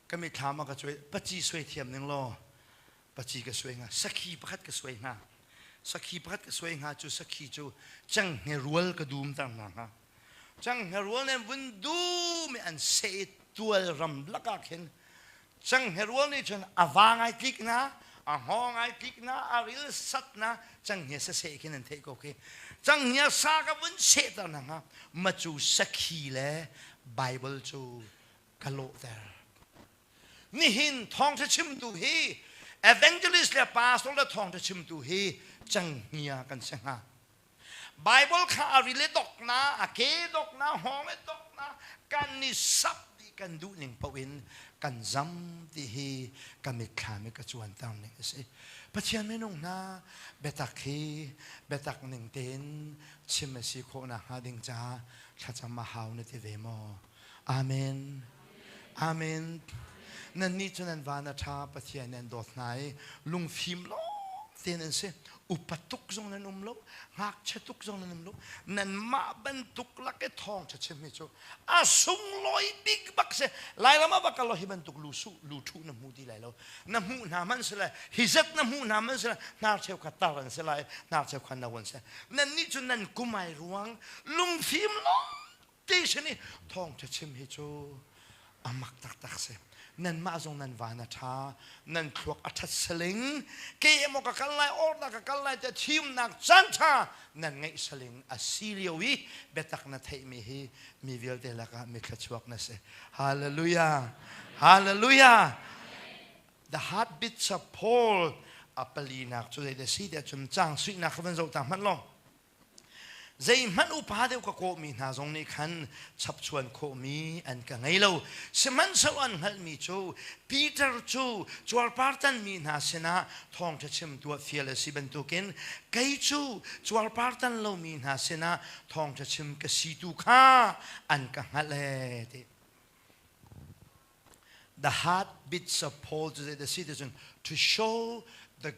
ka mitthlam ah ka cuai paci suai thiam ning law paci ka suai hnga sakhi pakhat ka suai hnga sakhi pakhat ka suai hnga cu sakhi cu cenghnge rual ka dum ter hna hnga cenghnge rual nih vun dum i an seh i tual ram lakah khin Cenghnge rual nih cun a va ngai tlik na, a hngawng ngai tlik na, a ril sat na, cenghnge saseh khin an theih ko khi. Cenghnge sa ka vun sehter na hnga, macu sakhi le Bible cu ka lawhter. Nihin thawngṭha chimtu hi evangelist le pastor le thawngṭha chimtu hi cenghngia kan si hnga. Bible kha a rile dok na, a ke dok na, hngawng e dok na, kan i sap dih kan duh ning paoh in kan zam ti hi ka mitthlam i ka cuanter ning a si. Pathian minung hna biatak hi biatak ning tein chim a si khawh nakhnga ding caah thlacam a hau na ti ve maw? Amen. Amen. Nannih cu nan van a ṭha, Pathian nan dawt hna i lungfim lawng tein an si. Upa tuk zong nan um lo, ngakchia tuk zong nan um lo. Nanmah bantuk lak i thawngṭha chimmi cu a sunglawi bik bak si. Lairam ah va kal law hi bantuk lu su lu ṭhu na hmu ti lai lo. Na hmuh hna hmanh si lai, hi zat na hmuh hna hmanh si lai, hnar cheu kha tar an si lai, hnar cheu kha no an si. Nannih cu nan kum ai ruang lungfim lawng ti sin i thawngṭha chim hi cu a mak taktak si. Nanmah zong nan van a ṭha, nan thluak a ṭhat saling, ke emaw ka kal lai, ornak ka kal lai tiah thimnak caan ṭha nan ngeih saling a si lio i biatak na theihmi hi mi vialte lakah mi thluachuak na si. Hallelujah! Hallelujah! The heartbeats of Paul a palinak cu zei dah si tiah cun caang suihnak kha van zoh ta hmanh law. Zeihmanh upa deuh ka kawhmi hna zong nih khan chapchuan khawhmi an ka ngei lo. Sihmanhsehlaw an hngalhmi cu Peter cu cuarpartanmi hna sinah thawngṭha chimtu ah fial a si bantukin kei cu cuarpartan lomi hna sinah thawngṭha chim ka si tu kha an ka hngalh ee ti. The heartbeats of Paul to the citizen to show the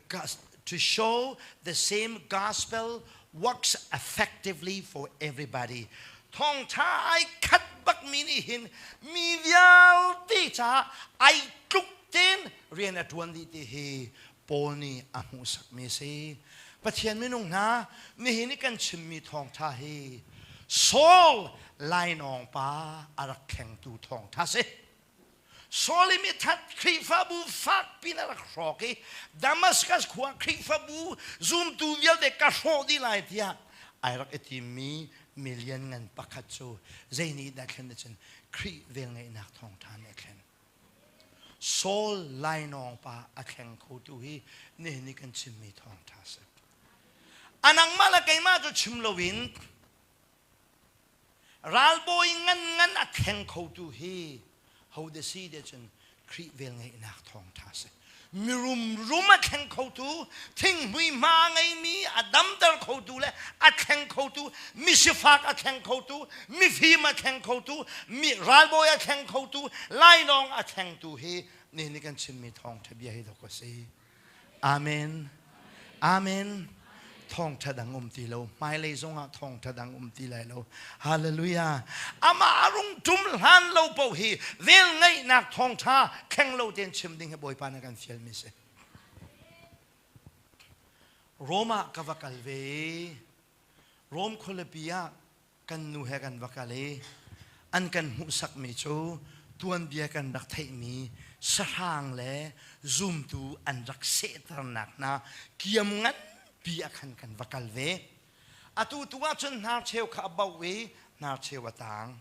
to show the same gospel works effectively for everybody. Thawngṭha ai khat bakmi nih hin mi vialte caah ai tluk tein rian a ṭuan dih ti hi Paul nih a hmuhsakmi a si. Pathian minung hna, nihin i kan chimmi thawngṭha hi Saul lainawng pa a rak thlengtu thawngṭha si. Saul i mithat Khrihfabu fakpi in a rak hrawk i Damascus khua Khrihfabu zumtu vialte ka hrawh dih lai tiah ai rak i timmi mi lianngan pakhat cu zei nih dah thlen cun Khrih velngeihnak thawngṭha nih a thlen. Saul lainawng pa a thleng khotu hi nihin i kan chimmi thawngṭha a si. A nangmah le keimah cu chim loin ralbawi ngan ngan a thleng khotu hi hode si te cun Khrih velngeihnak thawngṭha a si. Mirum rum a thleng khotu, thinghmui hma ngeimi a damter khotu le a thleng khotu, misifak a thleng khotu, mifim a thleng khotu, mi ralbawi a thleng khotu, lainawng a thlengtu hi nihin ni kan chimmi thawngṭha bia hi dok a si. Amen. Amen. Thawngṭha dang um ti lo. Hmailei zongah thawngṭha dang um ti lai lo. Hallelujah. Amah a rung ṭum hlan lo paoh hi vel ngeihnak thawngṭha thleng lo tein chim ding hi Bawipa nih kan fialmi si. Rome ah ka va kal ve i Rome khualipi ah kan nu he kan va kal i an kan hmuhsakmi cu tuanbia kan rak theihmi sahrang le zumtu an rak sehternak hna kiam nganpi ah khan kan va kal ve. Atu tu ahcun hnarcheu kha a boh i hnarcheu a taang.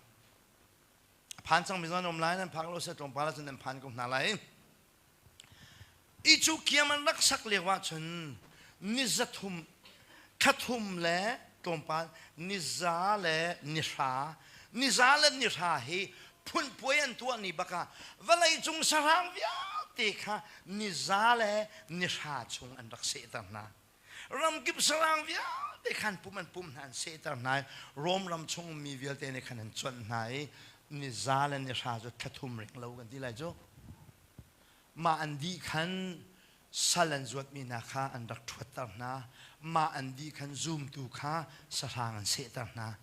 A phan cangmi zong an um lai, nan phak lo seh tlawmpal ahcun nan phan ko hna lai. I cu kiam an rak sak lio ahcun ni zathum thlathum le tlawmpal niza le nihra niza le nihra hi phunpuai an tuah ni bakah vawleicung sahrang vialte kha niza le nihra chung an rak sehter hna. Ramkip sahrang vialte khan pum an pum hna an sehter hna i Rom ram chung mi vialte nih khan an cuanh hna i niza le nihra cu thlathum ring lo kan ti lai cu. Mah an dih khan sal an zuatmi hna kha an rak ṭhuatter hna. Mah an dih khan zumtu kha sahrang an sehter hna.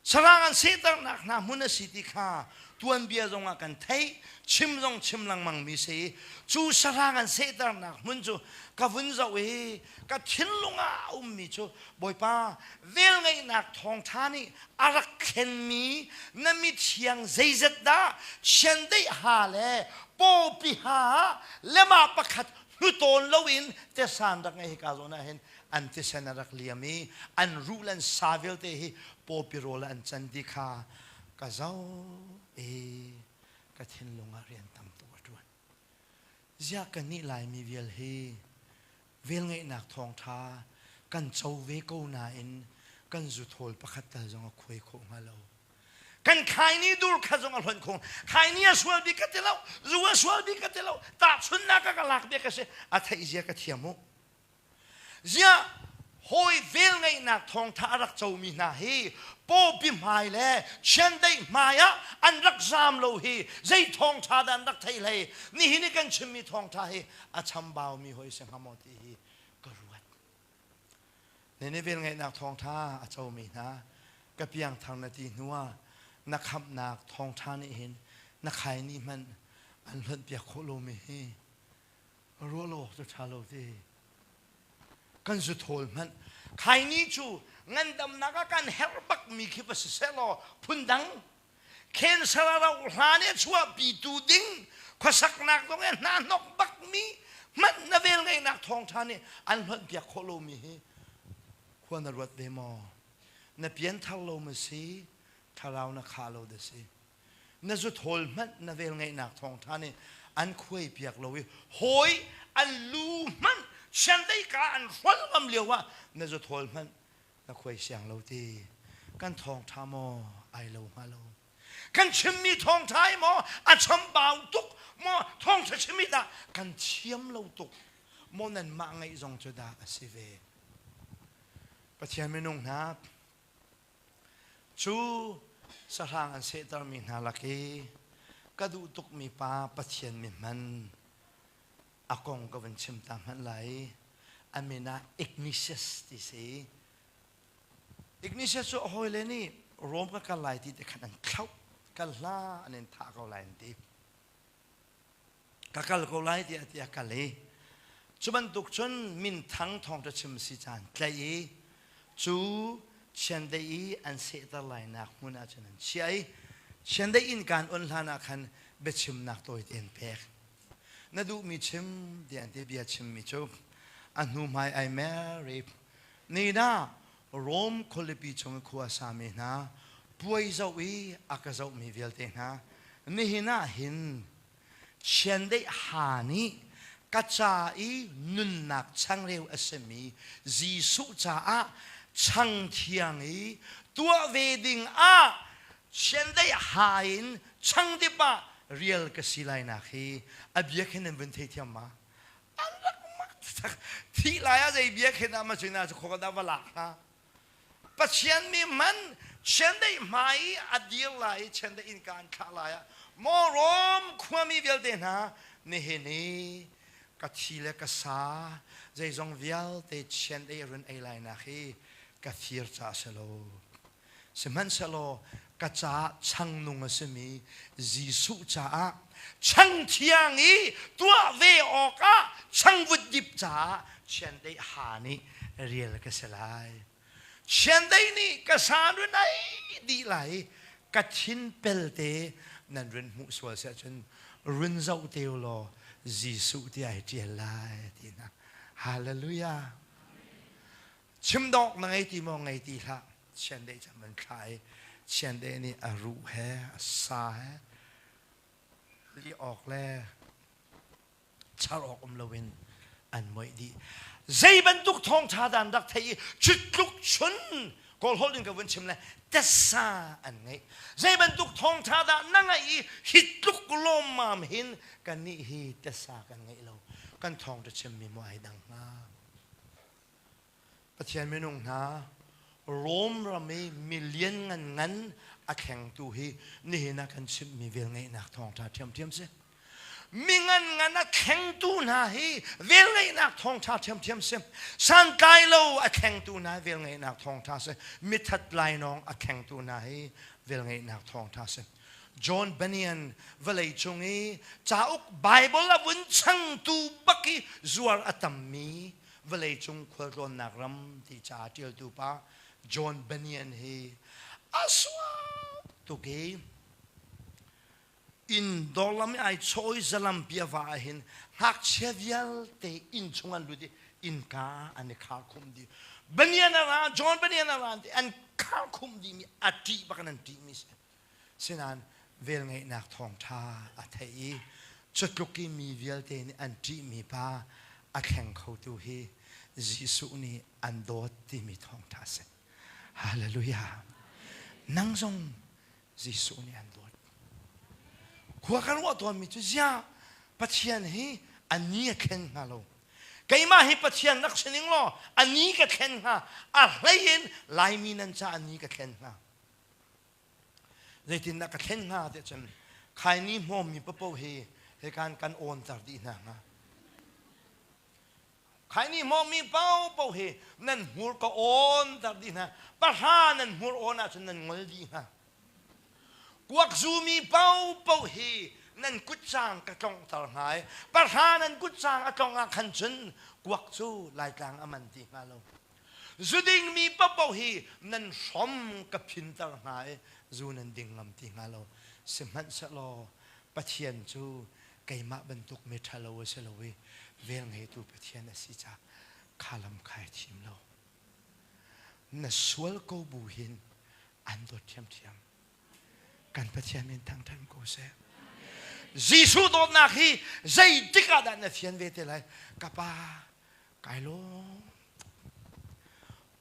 Sahrang an sehternak hna hmun a si ti kha tuanbia zongah kan theih, chim zong chim lengmang mi si. Cu sahrang an sehternak hmun cu ka vun zoh i ka thinlung ah a ummi cu Bawipa velngeihnak thawngṭha nih a rak thlenmi na mithiang zeizat dah chiandeih ha le pawpi ha lemah pakhat hnuttawn loin tesan rak ngei hika zawn ah hin an thisen a rak liam i an ruh le an sa vialte hi pawpi rawl ah an can ti kha ka zoh i ka thinlung ah rian tam tuk a ṭuan. Ziah kannih Laimi vial hi velngeihnak thawngṭha kan co ve ko nain kan zuthawl pakhat tal zong a khuai khawh hnga lo. Kan khaini dur kha zong a hlonh khawh. Khaini a sual bik ka ti lo, zu a sual bik ka ti lo, tahchunnak a ka lak bik a si. A theih zia ka thiam u. Ziah hawi velngeihnak thawngtha a rak comi hna hi pawpi hmai le chiandeih hmai ah an rak zaam lo hi zei thawngtha dah an rak theih hlei nihin i kan chimmi thawngtha hi a chambaumi hoi si hnga maw ti hi ka ruat. Nene velngeihnak thawngtha a comi hna ka piangthar na ti hnu ah na khamhnak thawngtha nih hin na khaini hmanh an hlonh piak khawh lomi hi ruah lo awk cu ṭha lo ti kan zu thawl hmanh khaini cu ngandamnak ah kan herh bakmi khi va si sehlaw phundang cancer a rauh hlan i a chuahpitu ding khuasaknak zong i hna hnok bakmi hmanh na vel ngeihnak thawngṭha nih an hlonh piak khawh lomi hi khua na ruat ve maw na pianthar lo ma si thlarau na khah lo da si Na zuthawl hmanh na velngeihnak thawngṭha nih an khuai piak lo i hawi an lu hmanh chiandeih ka an hrual ngam lio ah na zuthawl hmanh Na khuai siang lo ti. Kan thawngṭha maw ai lo hnga lo. Kan chimmi thawngṭha hi maw a chambau tuk maw thawngṭha chimmi dah kan thiam lo tuk maw nanmah ngaih zong cu dah a si ve. Pathian minung hna cu sahrang an sehtermi hna lak i ka duh tukmi pa Pathian mi hman a kong ka vun chim ta hmanh lai. A min ah Ignatius ti si. Ignatius cu a hawile nih Rome ka kal lai ti te khan an thlauh. Kal hlah an in thah ko lai an ti. Ka kal ko lai tiah ti a kal i cu bantuk cun minthang thawngṭha chim si caan tlaih i cu chiandeih i an sehter lainak hmun ah cun an chiah i chiandeih inn kaan on hlan ah khan biachimnak tawite an pek. Na duhmi chim tiah an ti bia chimmi cu a hnu hmai ai mer i nina Rom khualipi chung i khua sami hna puai zoh i a ka zohmi vialte hna nihin ah hin chiandeih ha nih ka ca i nunnak changreu a simi Jesuh caah chang thiang i tuah ve ding ah chiandeih ha in changdip ah rial ka si lai nak hi a bia khin nan vun theithiam ma? An rak mak thih lai ah zei bia khin ah ma cuina cu khua dah va lak hnga? Pathian mi man chiandeih hmai i a dir lai i chiandeih innka an thlah lai ah maw Rom khuami vialte hna nihin i ka thi le ka sa zeizong vialte chiandeih run ei lai nak hi ka fir ca a si lo. Sihmanhsehlaw ka caah changnung a simi Jesuh caah chang thiang i tuah ve awkah changvut dip caah chiandeih ha nih rial ka si lai. Chiandeih nih ka sa run ei dih lai i ka thin pelte nan run hmuh sual si ahcun run zoh te u law Jesuh tiah hi ṭial lai ti hna. Hallelujah. Chim dawk na ngei ti maw ngei ti hlah. Chiandeih cam an thlah i chiandeih nih a ruh he a sa he li awk le char awk um loin an moih dih. Zei bantuk thawngṭha dah an rak theih i cutluk chun Kawl holh in ka vun chim le tessa an ngeih. Zei bantuk thawngṭha dah na ngaih i hi tluk lawmmam hin kannih hi tessa kan ngeih lo. Kan thawngṭha chimmi maw ai dang hnga? Pathian minung hna, Rom ram i milian ngan ngan a thlengtu hi nihin ah kan chimhmi velngeihnak thawngṭha ṭhiamṭhiam si. Mi ngan ngan a thlengtu hna hi velngeihnak thawngṭha ṭhiamṭhiam si. Santlai lo a thlengtu hna hi velngeihnak thawngṭha si. Mithat lainawng a thlengtu hna hi velngeihnak thawngṭha si. John Bunyan vawlei cung i cauk Bible a vun changtu bak i zuar a tammi vawleicung khualtlawnnak ram ti ca ṭialtu pa John Bunyan hi a sual tuk i inn dawr lam i ai chawh i zalampi a va ah hin ngakchia vialte inn chung an lut i innka an i khar khum dih. Bunyan a ra, John Bunyan a ra ti an khar khum dihmi a ṭih bak in an ṭihmi si. Sinain velngeihnak thawngṭha a theih i cutluk i mi vialte nih an ṭihmi pa a thleng khotu hi Jesuh nih an dawt timi thawngṭha a si. Hallelujah! Nang zong Jesuh nih an dawt. Khua ka ruah tawnmi cu ziah Pathian hi a ni a thlen hnga lo. Keimah hi Pathian rak si ning law a ni ka thlen hnga. A hlei in Laimi nan ca a ni ka thlen hnga. Zeitindah ka thlen hnga tiah cun khaini hmawmmi paohpaoh hi hikan kan awnter dih hna hnga. Khaini hmawmmi paohpaoh hi nan hmur ka awnter dih hna. Pahra nan hmur awn ahcun nan ngol dih hnga. Kuak zumi paohpaoh hi nan kutcang ka tlonghter hna i pahra nan kutcang a tlongh ah khan cun kuak cu Laitlang a man ti hnga lo. Zu dingmi paohpaoh hi nan hrom ka phinter hna i zu nan ding ngam ti hnga lo. Sihmanhsehlaw Pathian cu keimah bantuk mi ṭhalo a si lo i velngeitu Pathian a si caah kha lam kha ai thim lo. Na sual ko bu hin an dawt ṭhiamṭhiam. Kan Pathian min thangṭhat ko seh. Jesuh dawtnak hi zeitik ah dah na fian ve te lai? Ka pa, kai lawm.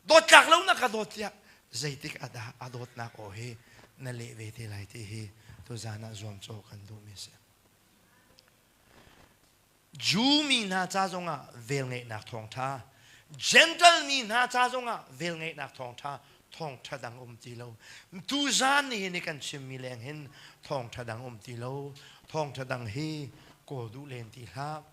Dawt tlak lo na ka dawt tiah zeitik ah dah a dawtnak aw hi na leh ve te lai ti hi tuzan ah zuamcaw kan duhmi a si. Jew mi hna ca zongah velngeihnak thawngṭha, Gentle mi hna ca zongah velngeihnak thawngṭha, thawngṭha dang um ti lo. Tuzan ni hin kan chimmi leng hin thawngṭha dang um ti lo. Thawngṭha dang hi kawl duh len ti hlah.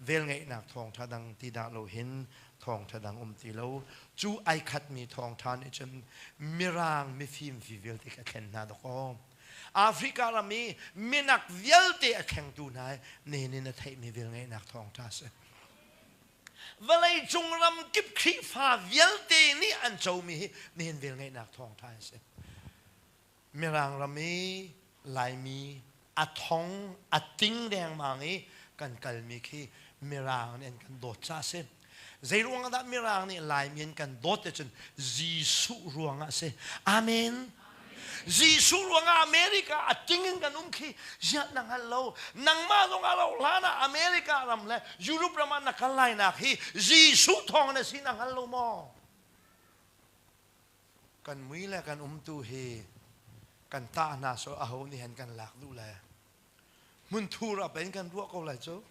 Velngeihnak thawngṭha dang ti dah lo hin thawngṭha dang um ti lo. Cu ai khatmi thawngṭha nih cun mirang mifim fi vialte kha a thlen hna dawkaw. Africa ram i minak vialte a thlengtu hna nen in a theihmi velngeihnak thawngṭha a si. Vawleicung ram kip Khrihfa vialte nih an comi hi nihin velngeihnak thawngṭha a si. Mirang ram i Laimi a thong a ting dengmang i kan kalmi khi Mirang nih an kan dawt caah a si. Zei ruang dah Mirang nih Laimi an kan dawt te cun Jesuh ruangah a si. Amen. Jesuh ruangah America a ting in kan um khi ziah na hngal lo. Nangmah zong a rauh hlan ah America ram le Europe ram ah na kal lai nak hi Jesuh thawng na si na hngal lo maw? Kan mui le kan umtu hi kan tah hna so aho nih hen kan lak duh le hmunthur ah pen kan ruah ko lai cu.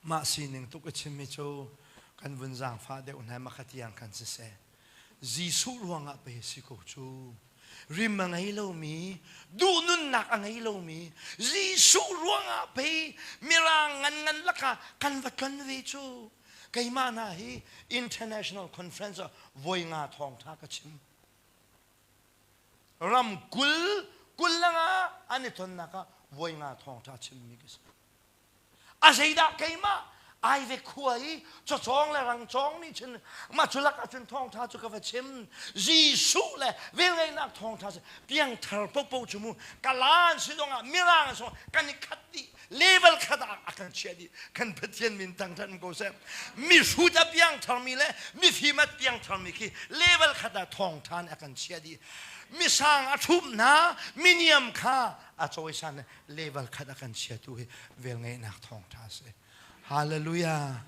Mah sining tuk a chimmi cu kan vun zaangfah deuh hna makhatiang kan siseh. Jesuh ruangah pei si ko cu. Rim a ngei lomi, duhnunnak a ngei lomi, Jesuh ruangah pei mirang ngan ngan lakah kan va tlon ve cu. Keimah hna hi international conference ah voi nga thawngtha ka chim. Ram 20, 25 an i tonnak ah voi nga thawngtha chimmi ka si. A zeidah keimah ai ve khua i cawcawng le rangcawng nih cun mah cu lakah cun thawngṭha cu ka va chim. Jesuh le velngeihnak thawngṭha cu piangthar popo cu mu kalan si zongah mirang zong kan i khat dih level khat ah a kan chiah dih. Kan Pathian min thangṭhat ko seh. Mihrut a piangthar mi le mifim a piangthar mi khi level khat ah thawngṭha nih a kan chiah dih. Misang a ṭhumh hna, miniam kha a cawisan level khat a kan chiatu hi velngeihnak thawngṭha a si. Hallelujah.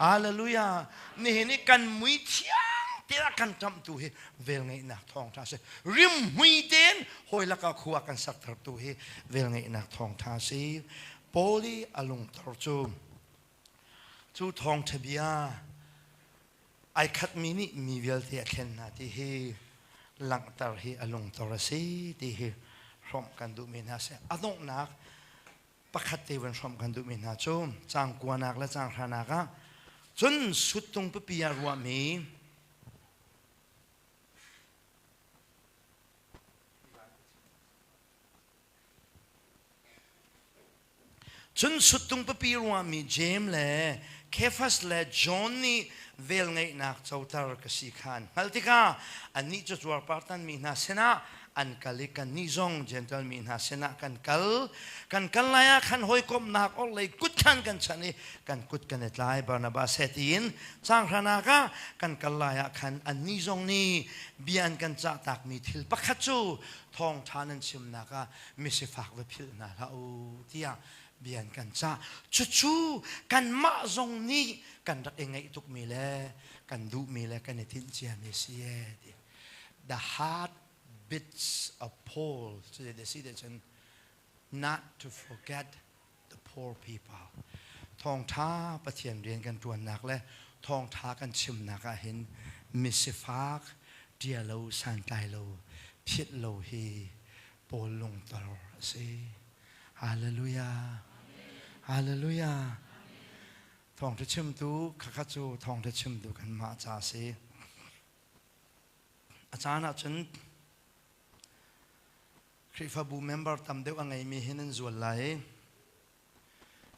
Hallelujah. Nihin i kan mui thiang te a kan ṭamhtu hi velngeihnak thawngṭha a si. Rimhmui tein hawi lakah khua kan saktertu hi velngeihnak thawngṭha a si. Paul i a lungtor cu cu thawngṭha bia ai khatmi nih mi vialte a thlen hna ti hi langhter hi a lungtor a si ti hi hrawmh kan duhmi hna a si. A donghnak pakhat te van hrawmh kan duhmi hna cu caang kuanak le caang hranak ah cun suttung pipi ah ruahmi Cun suttung pipi ruahmi Jeim le Kefas le John nih velngeihnak coter ka si kha an hngalh tikah annih cu cuarpartan mi hna sinah an kal i kannih zong Jentail mi hna sinah kan kal. Kan kal lai ah khan hawikomhnak orhlei kut khan kan chanh i kan kut kan i tlai. Barnabas he tiin caanghranak ah kan kal lai ah khan annih zong nih bia an kan cahtakmi thil pakhat cu thawngṭha nan chimnak ah misifak va philh hna hlah u tiah bia an kan cah. Cucu kanmah zong nih kan rak i ngaih tukmi le kan duhmi le kan i tinh ciami a si ee ti. The heart beats of Paul cu a si cun not to forget the poor people. Thawngṭha Pathian rian kan ṭuannak le thawngṭha kan chimnak ah hin misifak ṭialo santlai lo philh lo hi Paul lungtor a si. Hallelujah. Hallelujah. Thawngṭha chimtu khakha cu thawngṭha chimtu kanmah ca a si. A caan ahcun Khrihfabu member tam deuh a ngeimi hi nan zual lai.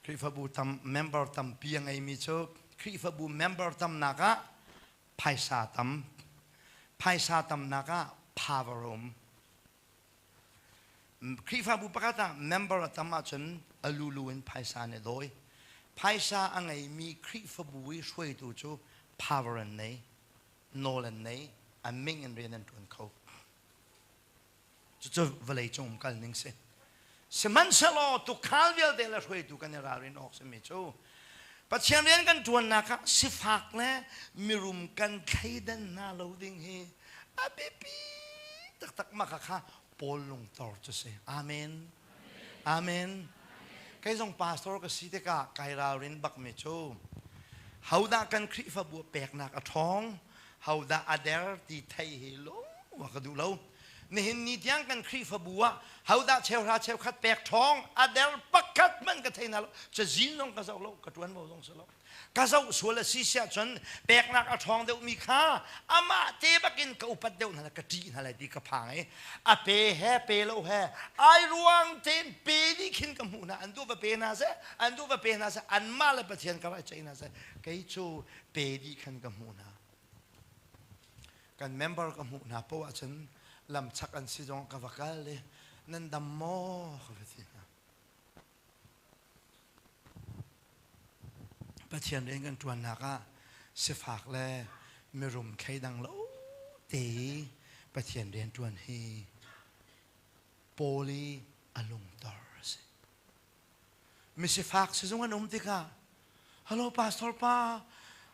Khrihfabu tam member tampi a ngeimi cu Khrihfabu member tamnak ah phaisa tam, phaisa tamnak ah power a um. Khrihfabu pakhat ah member a tam ahcun a lulu in phaisa an i dawi. Phaisa a ngeimi Khrihfabu i hruaitu cu power an nei, nawl an nei, a ming in rian an ṭuan kho. Cucu vawleicung um kal ning si. Sihmanhsehlaw tukhal vialte le hruaitu kan i ralrin awk simi cu. Pathian rian kan ṭuannak ah sifak le mirum kan thleidan hna lo ding hi a biapi taktak mah kha Paul lungtor cu si. Amen. Amen. Kei zong pastor ka si tikah kai ralrin bakmi cu hodah kan Khrihfabu peknak a ṭhawng, hodah a der ti theih hi lung ka duh lo. Nihin ni tiang kan Khrihfabu ah hodah cheuhra cheukhat pek ṭhawng a der pakhat hmanh ka thei hna lo. Cazin zong ka zoh lo, ka ṭuanvo zong si lo. Ka zoh sual a si siah cun peknak a ṭhawng deuhmi kha amah te bakin ka upat deuh hna lai, ka ṭih hna lai ti ka phang i a pe he pe lo he ai ruang tein pe dih khin ka hmuh hna. An duh va pe hna seh, an duh va pe hna seh, anmah le Pathian ka rak ceih hna seh. Kei cu pe dih khan ka hmuh hna. Kan member ka hmuh hna poah ahcun lamchak an si zong ka va kal i nan dam maw ka va ti hna. Pathian rian kan ṭuannak ah sifak le mirum thleidang lo te i Pathian rian ṭuan hi Paul i a lungtor a si. Misifak sizung an um tikah hello pastor pa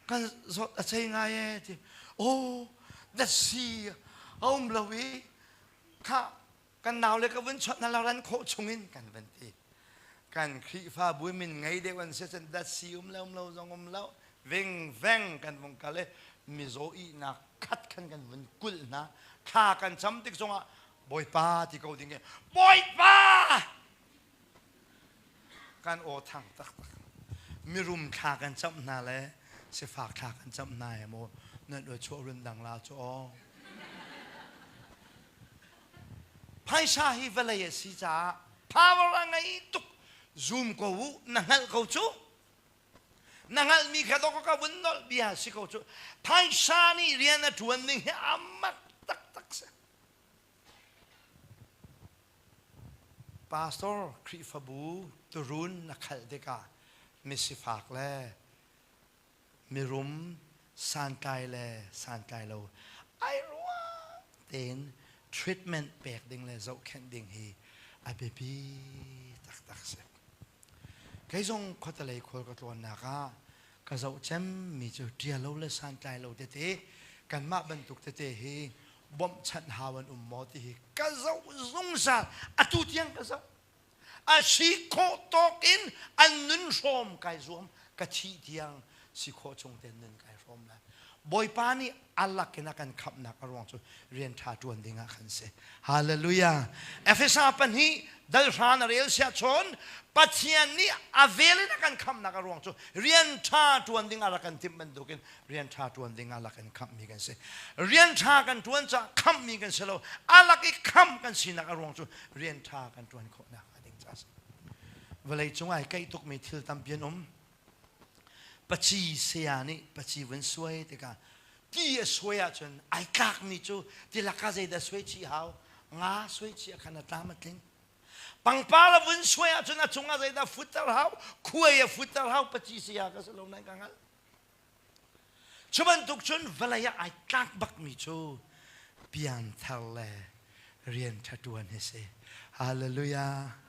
kan zawt a cei ngai e ti oh datsi a um lo i kha kan nau le ka vun chawt na ran khawh chungin kan van ti kan Khrihfabu min ngei deuh an si cun datsi um le um lo zong um lo ving veng kan vung kal i mizaw ihnak khat khan kan vun kulh hna thla kan cam tik zongah Bawipa ti ko ding i Bawipa Kan aw thang taktak. Mirum thla kan camh hna le sifak thla kan camh hna he maw nan ua chuah run dang la cu aw. Phaisa hi vawlei a si caah power a ngei tuk. Zoom ko u, na hngalh ko cu. Na hngalhmi kha dawk ka vun nolh bia si ko cu. Phaisa nih rian a ṭuan ning hi a mak taktak si. Pastor Khrihfabu turun na khalh tikah misifak le mirum santlai le santlai lo ai ruang tein treatment pek ding le zohkhenh ding hi a biapi taktak si. Kei zong khuatelei khual ka tlawnnak ah ka zoh cemmi cu ṭialo le santlai lo tete kanmah bantuk tete hi bawmhchanh hau an um maw ti hi ka zoh zungzal atu tiang ka zoh a si khawh tawk in an nun hrawm kai zuam ka thih tiang si khawh chung ten nun kai hrawm lai Bawipa nih a lakin a kan khamhnak a ruang cu rian ṭha ṭuan ding ah khan si. Hallelujah. Efesa pahnih dal hra na rel siah cun Pathian nih a vel in a kan khamhnak a ruang cu rian ṭha ṭuan ding ah rak kan timh bantukin rian ṭha ṭuan ding ah lak in khamhmi kan si. Rian ṭha kan ṭuan caah khamhmi kan si lo. A lak i khamh kan sinak a ruang cu rian ṭha kan ṭuan khawhnak a ding caah a si. Vawlei cung ai keih tukmi thil tampi an um. Paci saya nih paci vun suai tikah ti a suai ahcun ai tlakmi cu tilak ah zeidah suai chih hau nga suai chih ah khan a tlam a tling pangpar a vun suai ahcun a cungah zeidah futter hau khuai a futter hau paci saya ka si lo nan ka hngalh Cu bantuk cun vawlei ah ai tlak bakmi cu piangthar le rian ṭha ṭuan hi si. Hallelujah.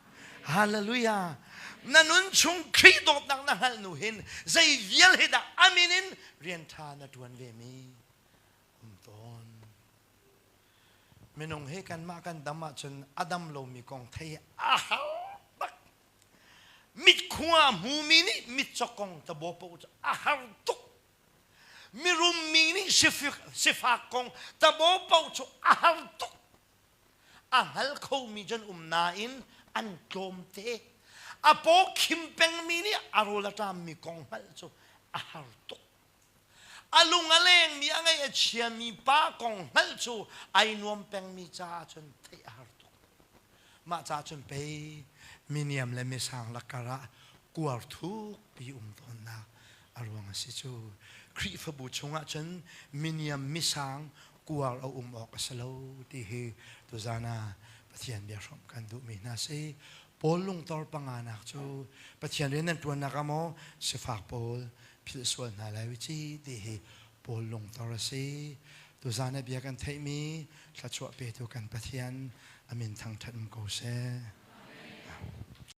Hallelujah. Na nun chung Khrih dawtnak na hngalh nu hin zei vial hi dah amin in rian ṭha na ṭuan ve mi um tawn. Minung hi kanmah kan dam ahcun a dam lomi kong thei a har bak. Mitkhua hmumi nih mitcaw kong tabaw paoh cu a har tuk. Mirummi nih sifak kong tabaw paoh cu a har tuk. A hngal khomi cu an um nain an tlawmte. A paw khim pengmi nih a rawl a ṭammi kong hngalh cu a har tuk. A lung a lengmi a ngaih a chiami pa kong hngalh cu ai nuam pengmi caah cun theih a har tuk. Mah ca cun pei miniam le misang lakar ah kuar thukpi um tawnnak a ruang a si cu. Khrihfabu chungah cun miniam misang kuar a um awk a si lo ti hi tuzan ah Pathian bia hrawmh kan duhmi hna si. Paul lungtor panganak cu Pathian rian nan ṭuannak ah maw sifak pawl philh sual hna lai u ci ti hi Paul lungtor a si. Tuzan ah bia kan theihmi thluachuah petu kan Pathian a min thangṭhat um ko seh.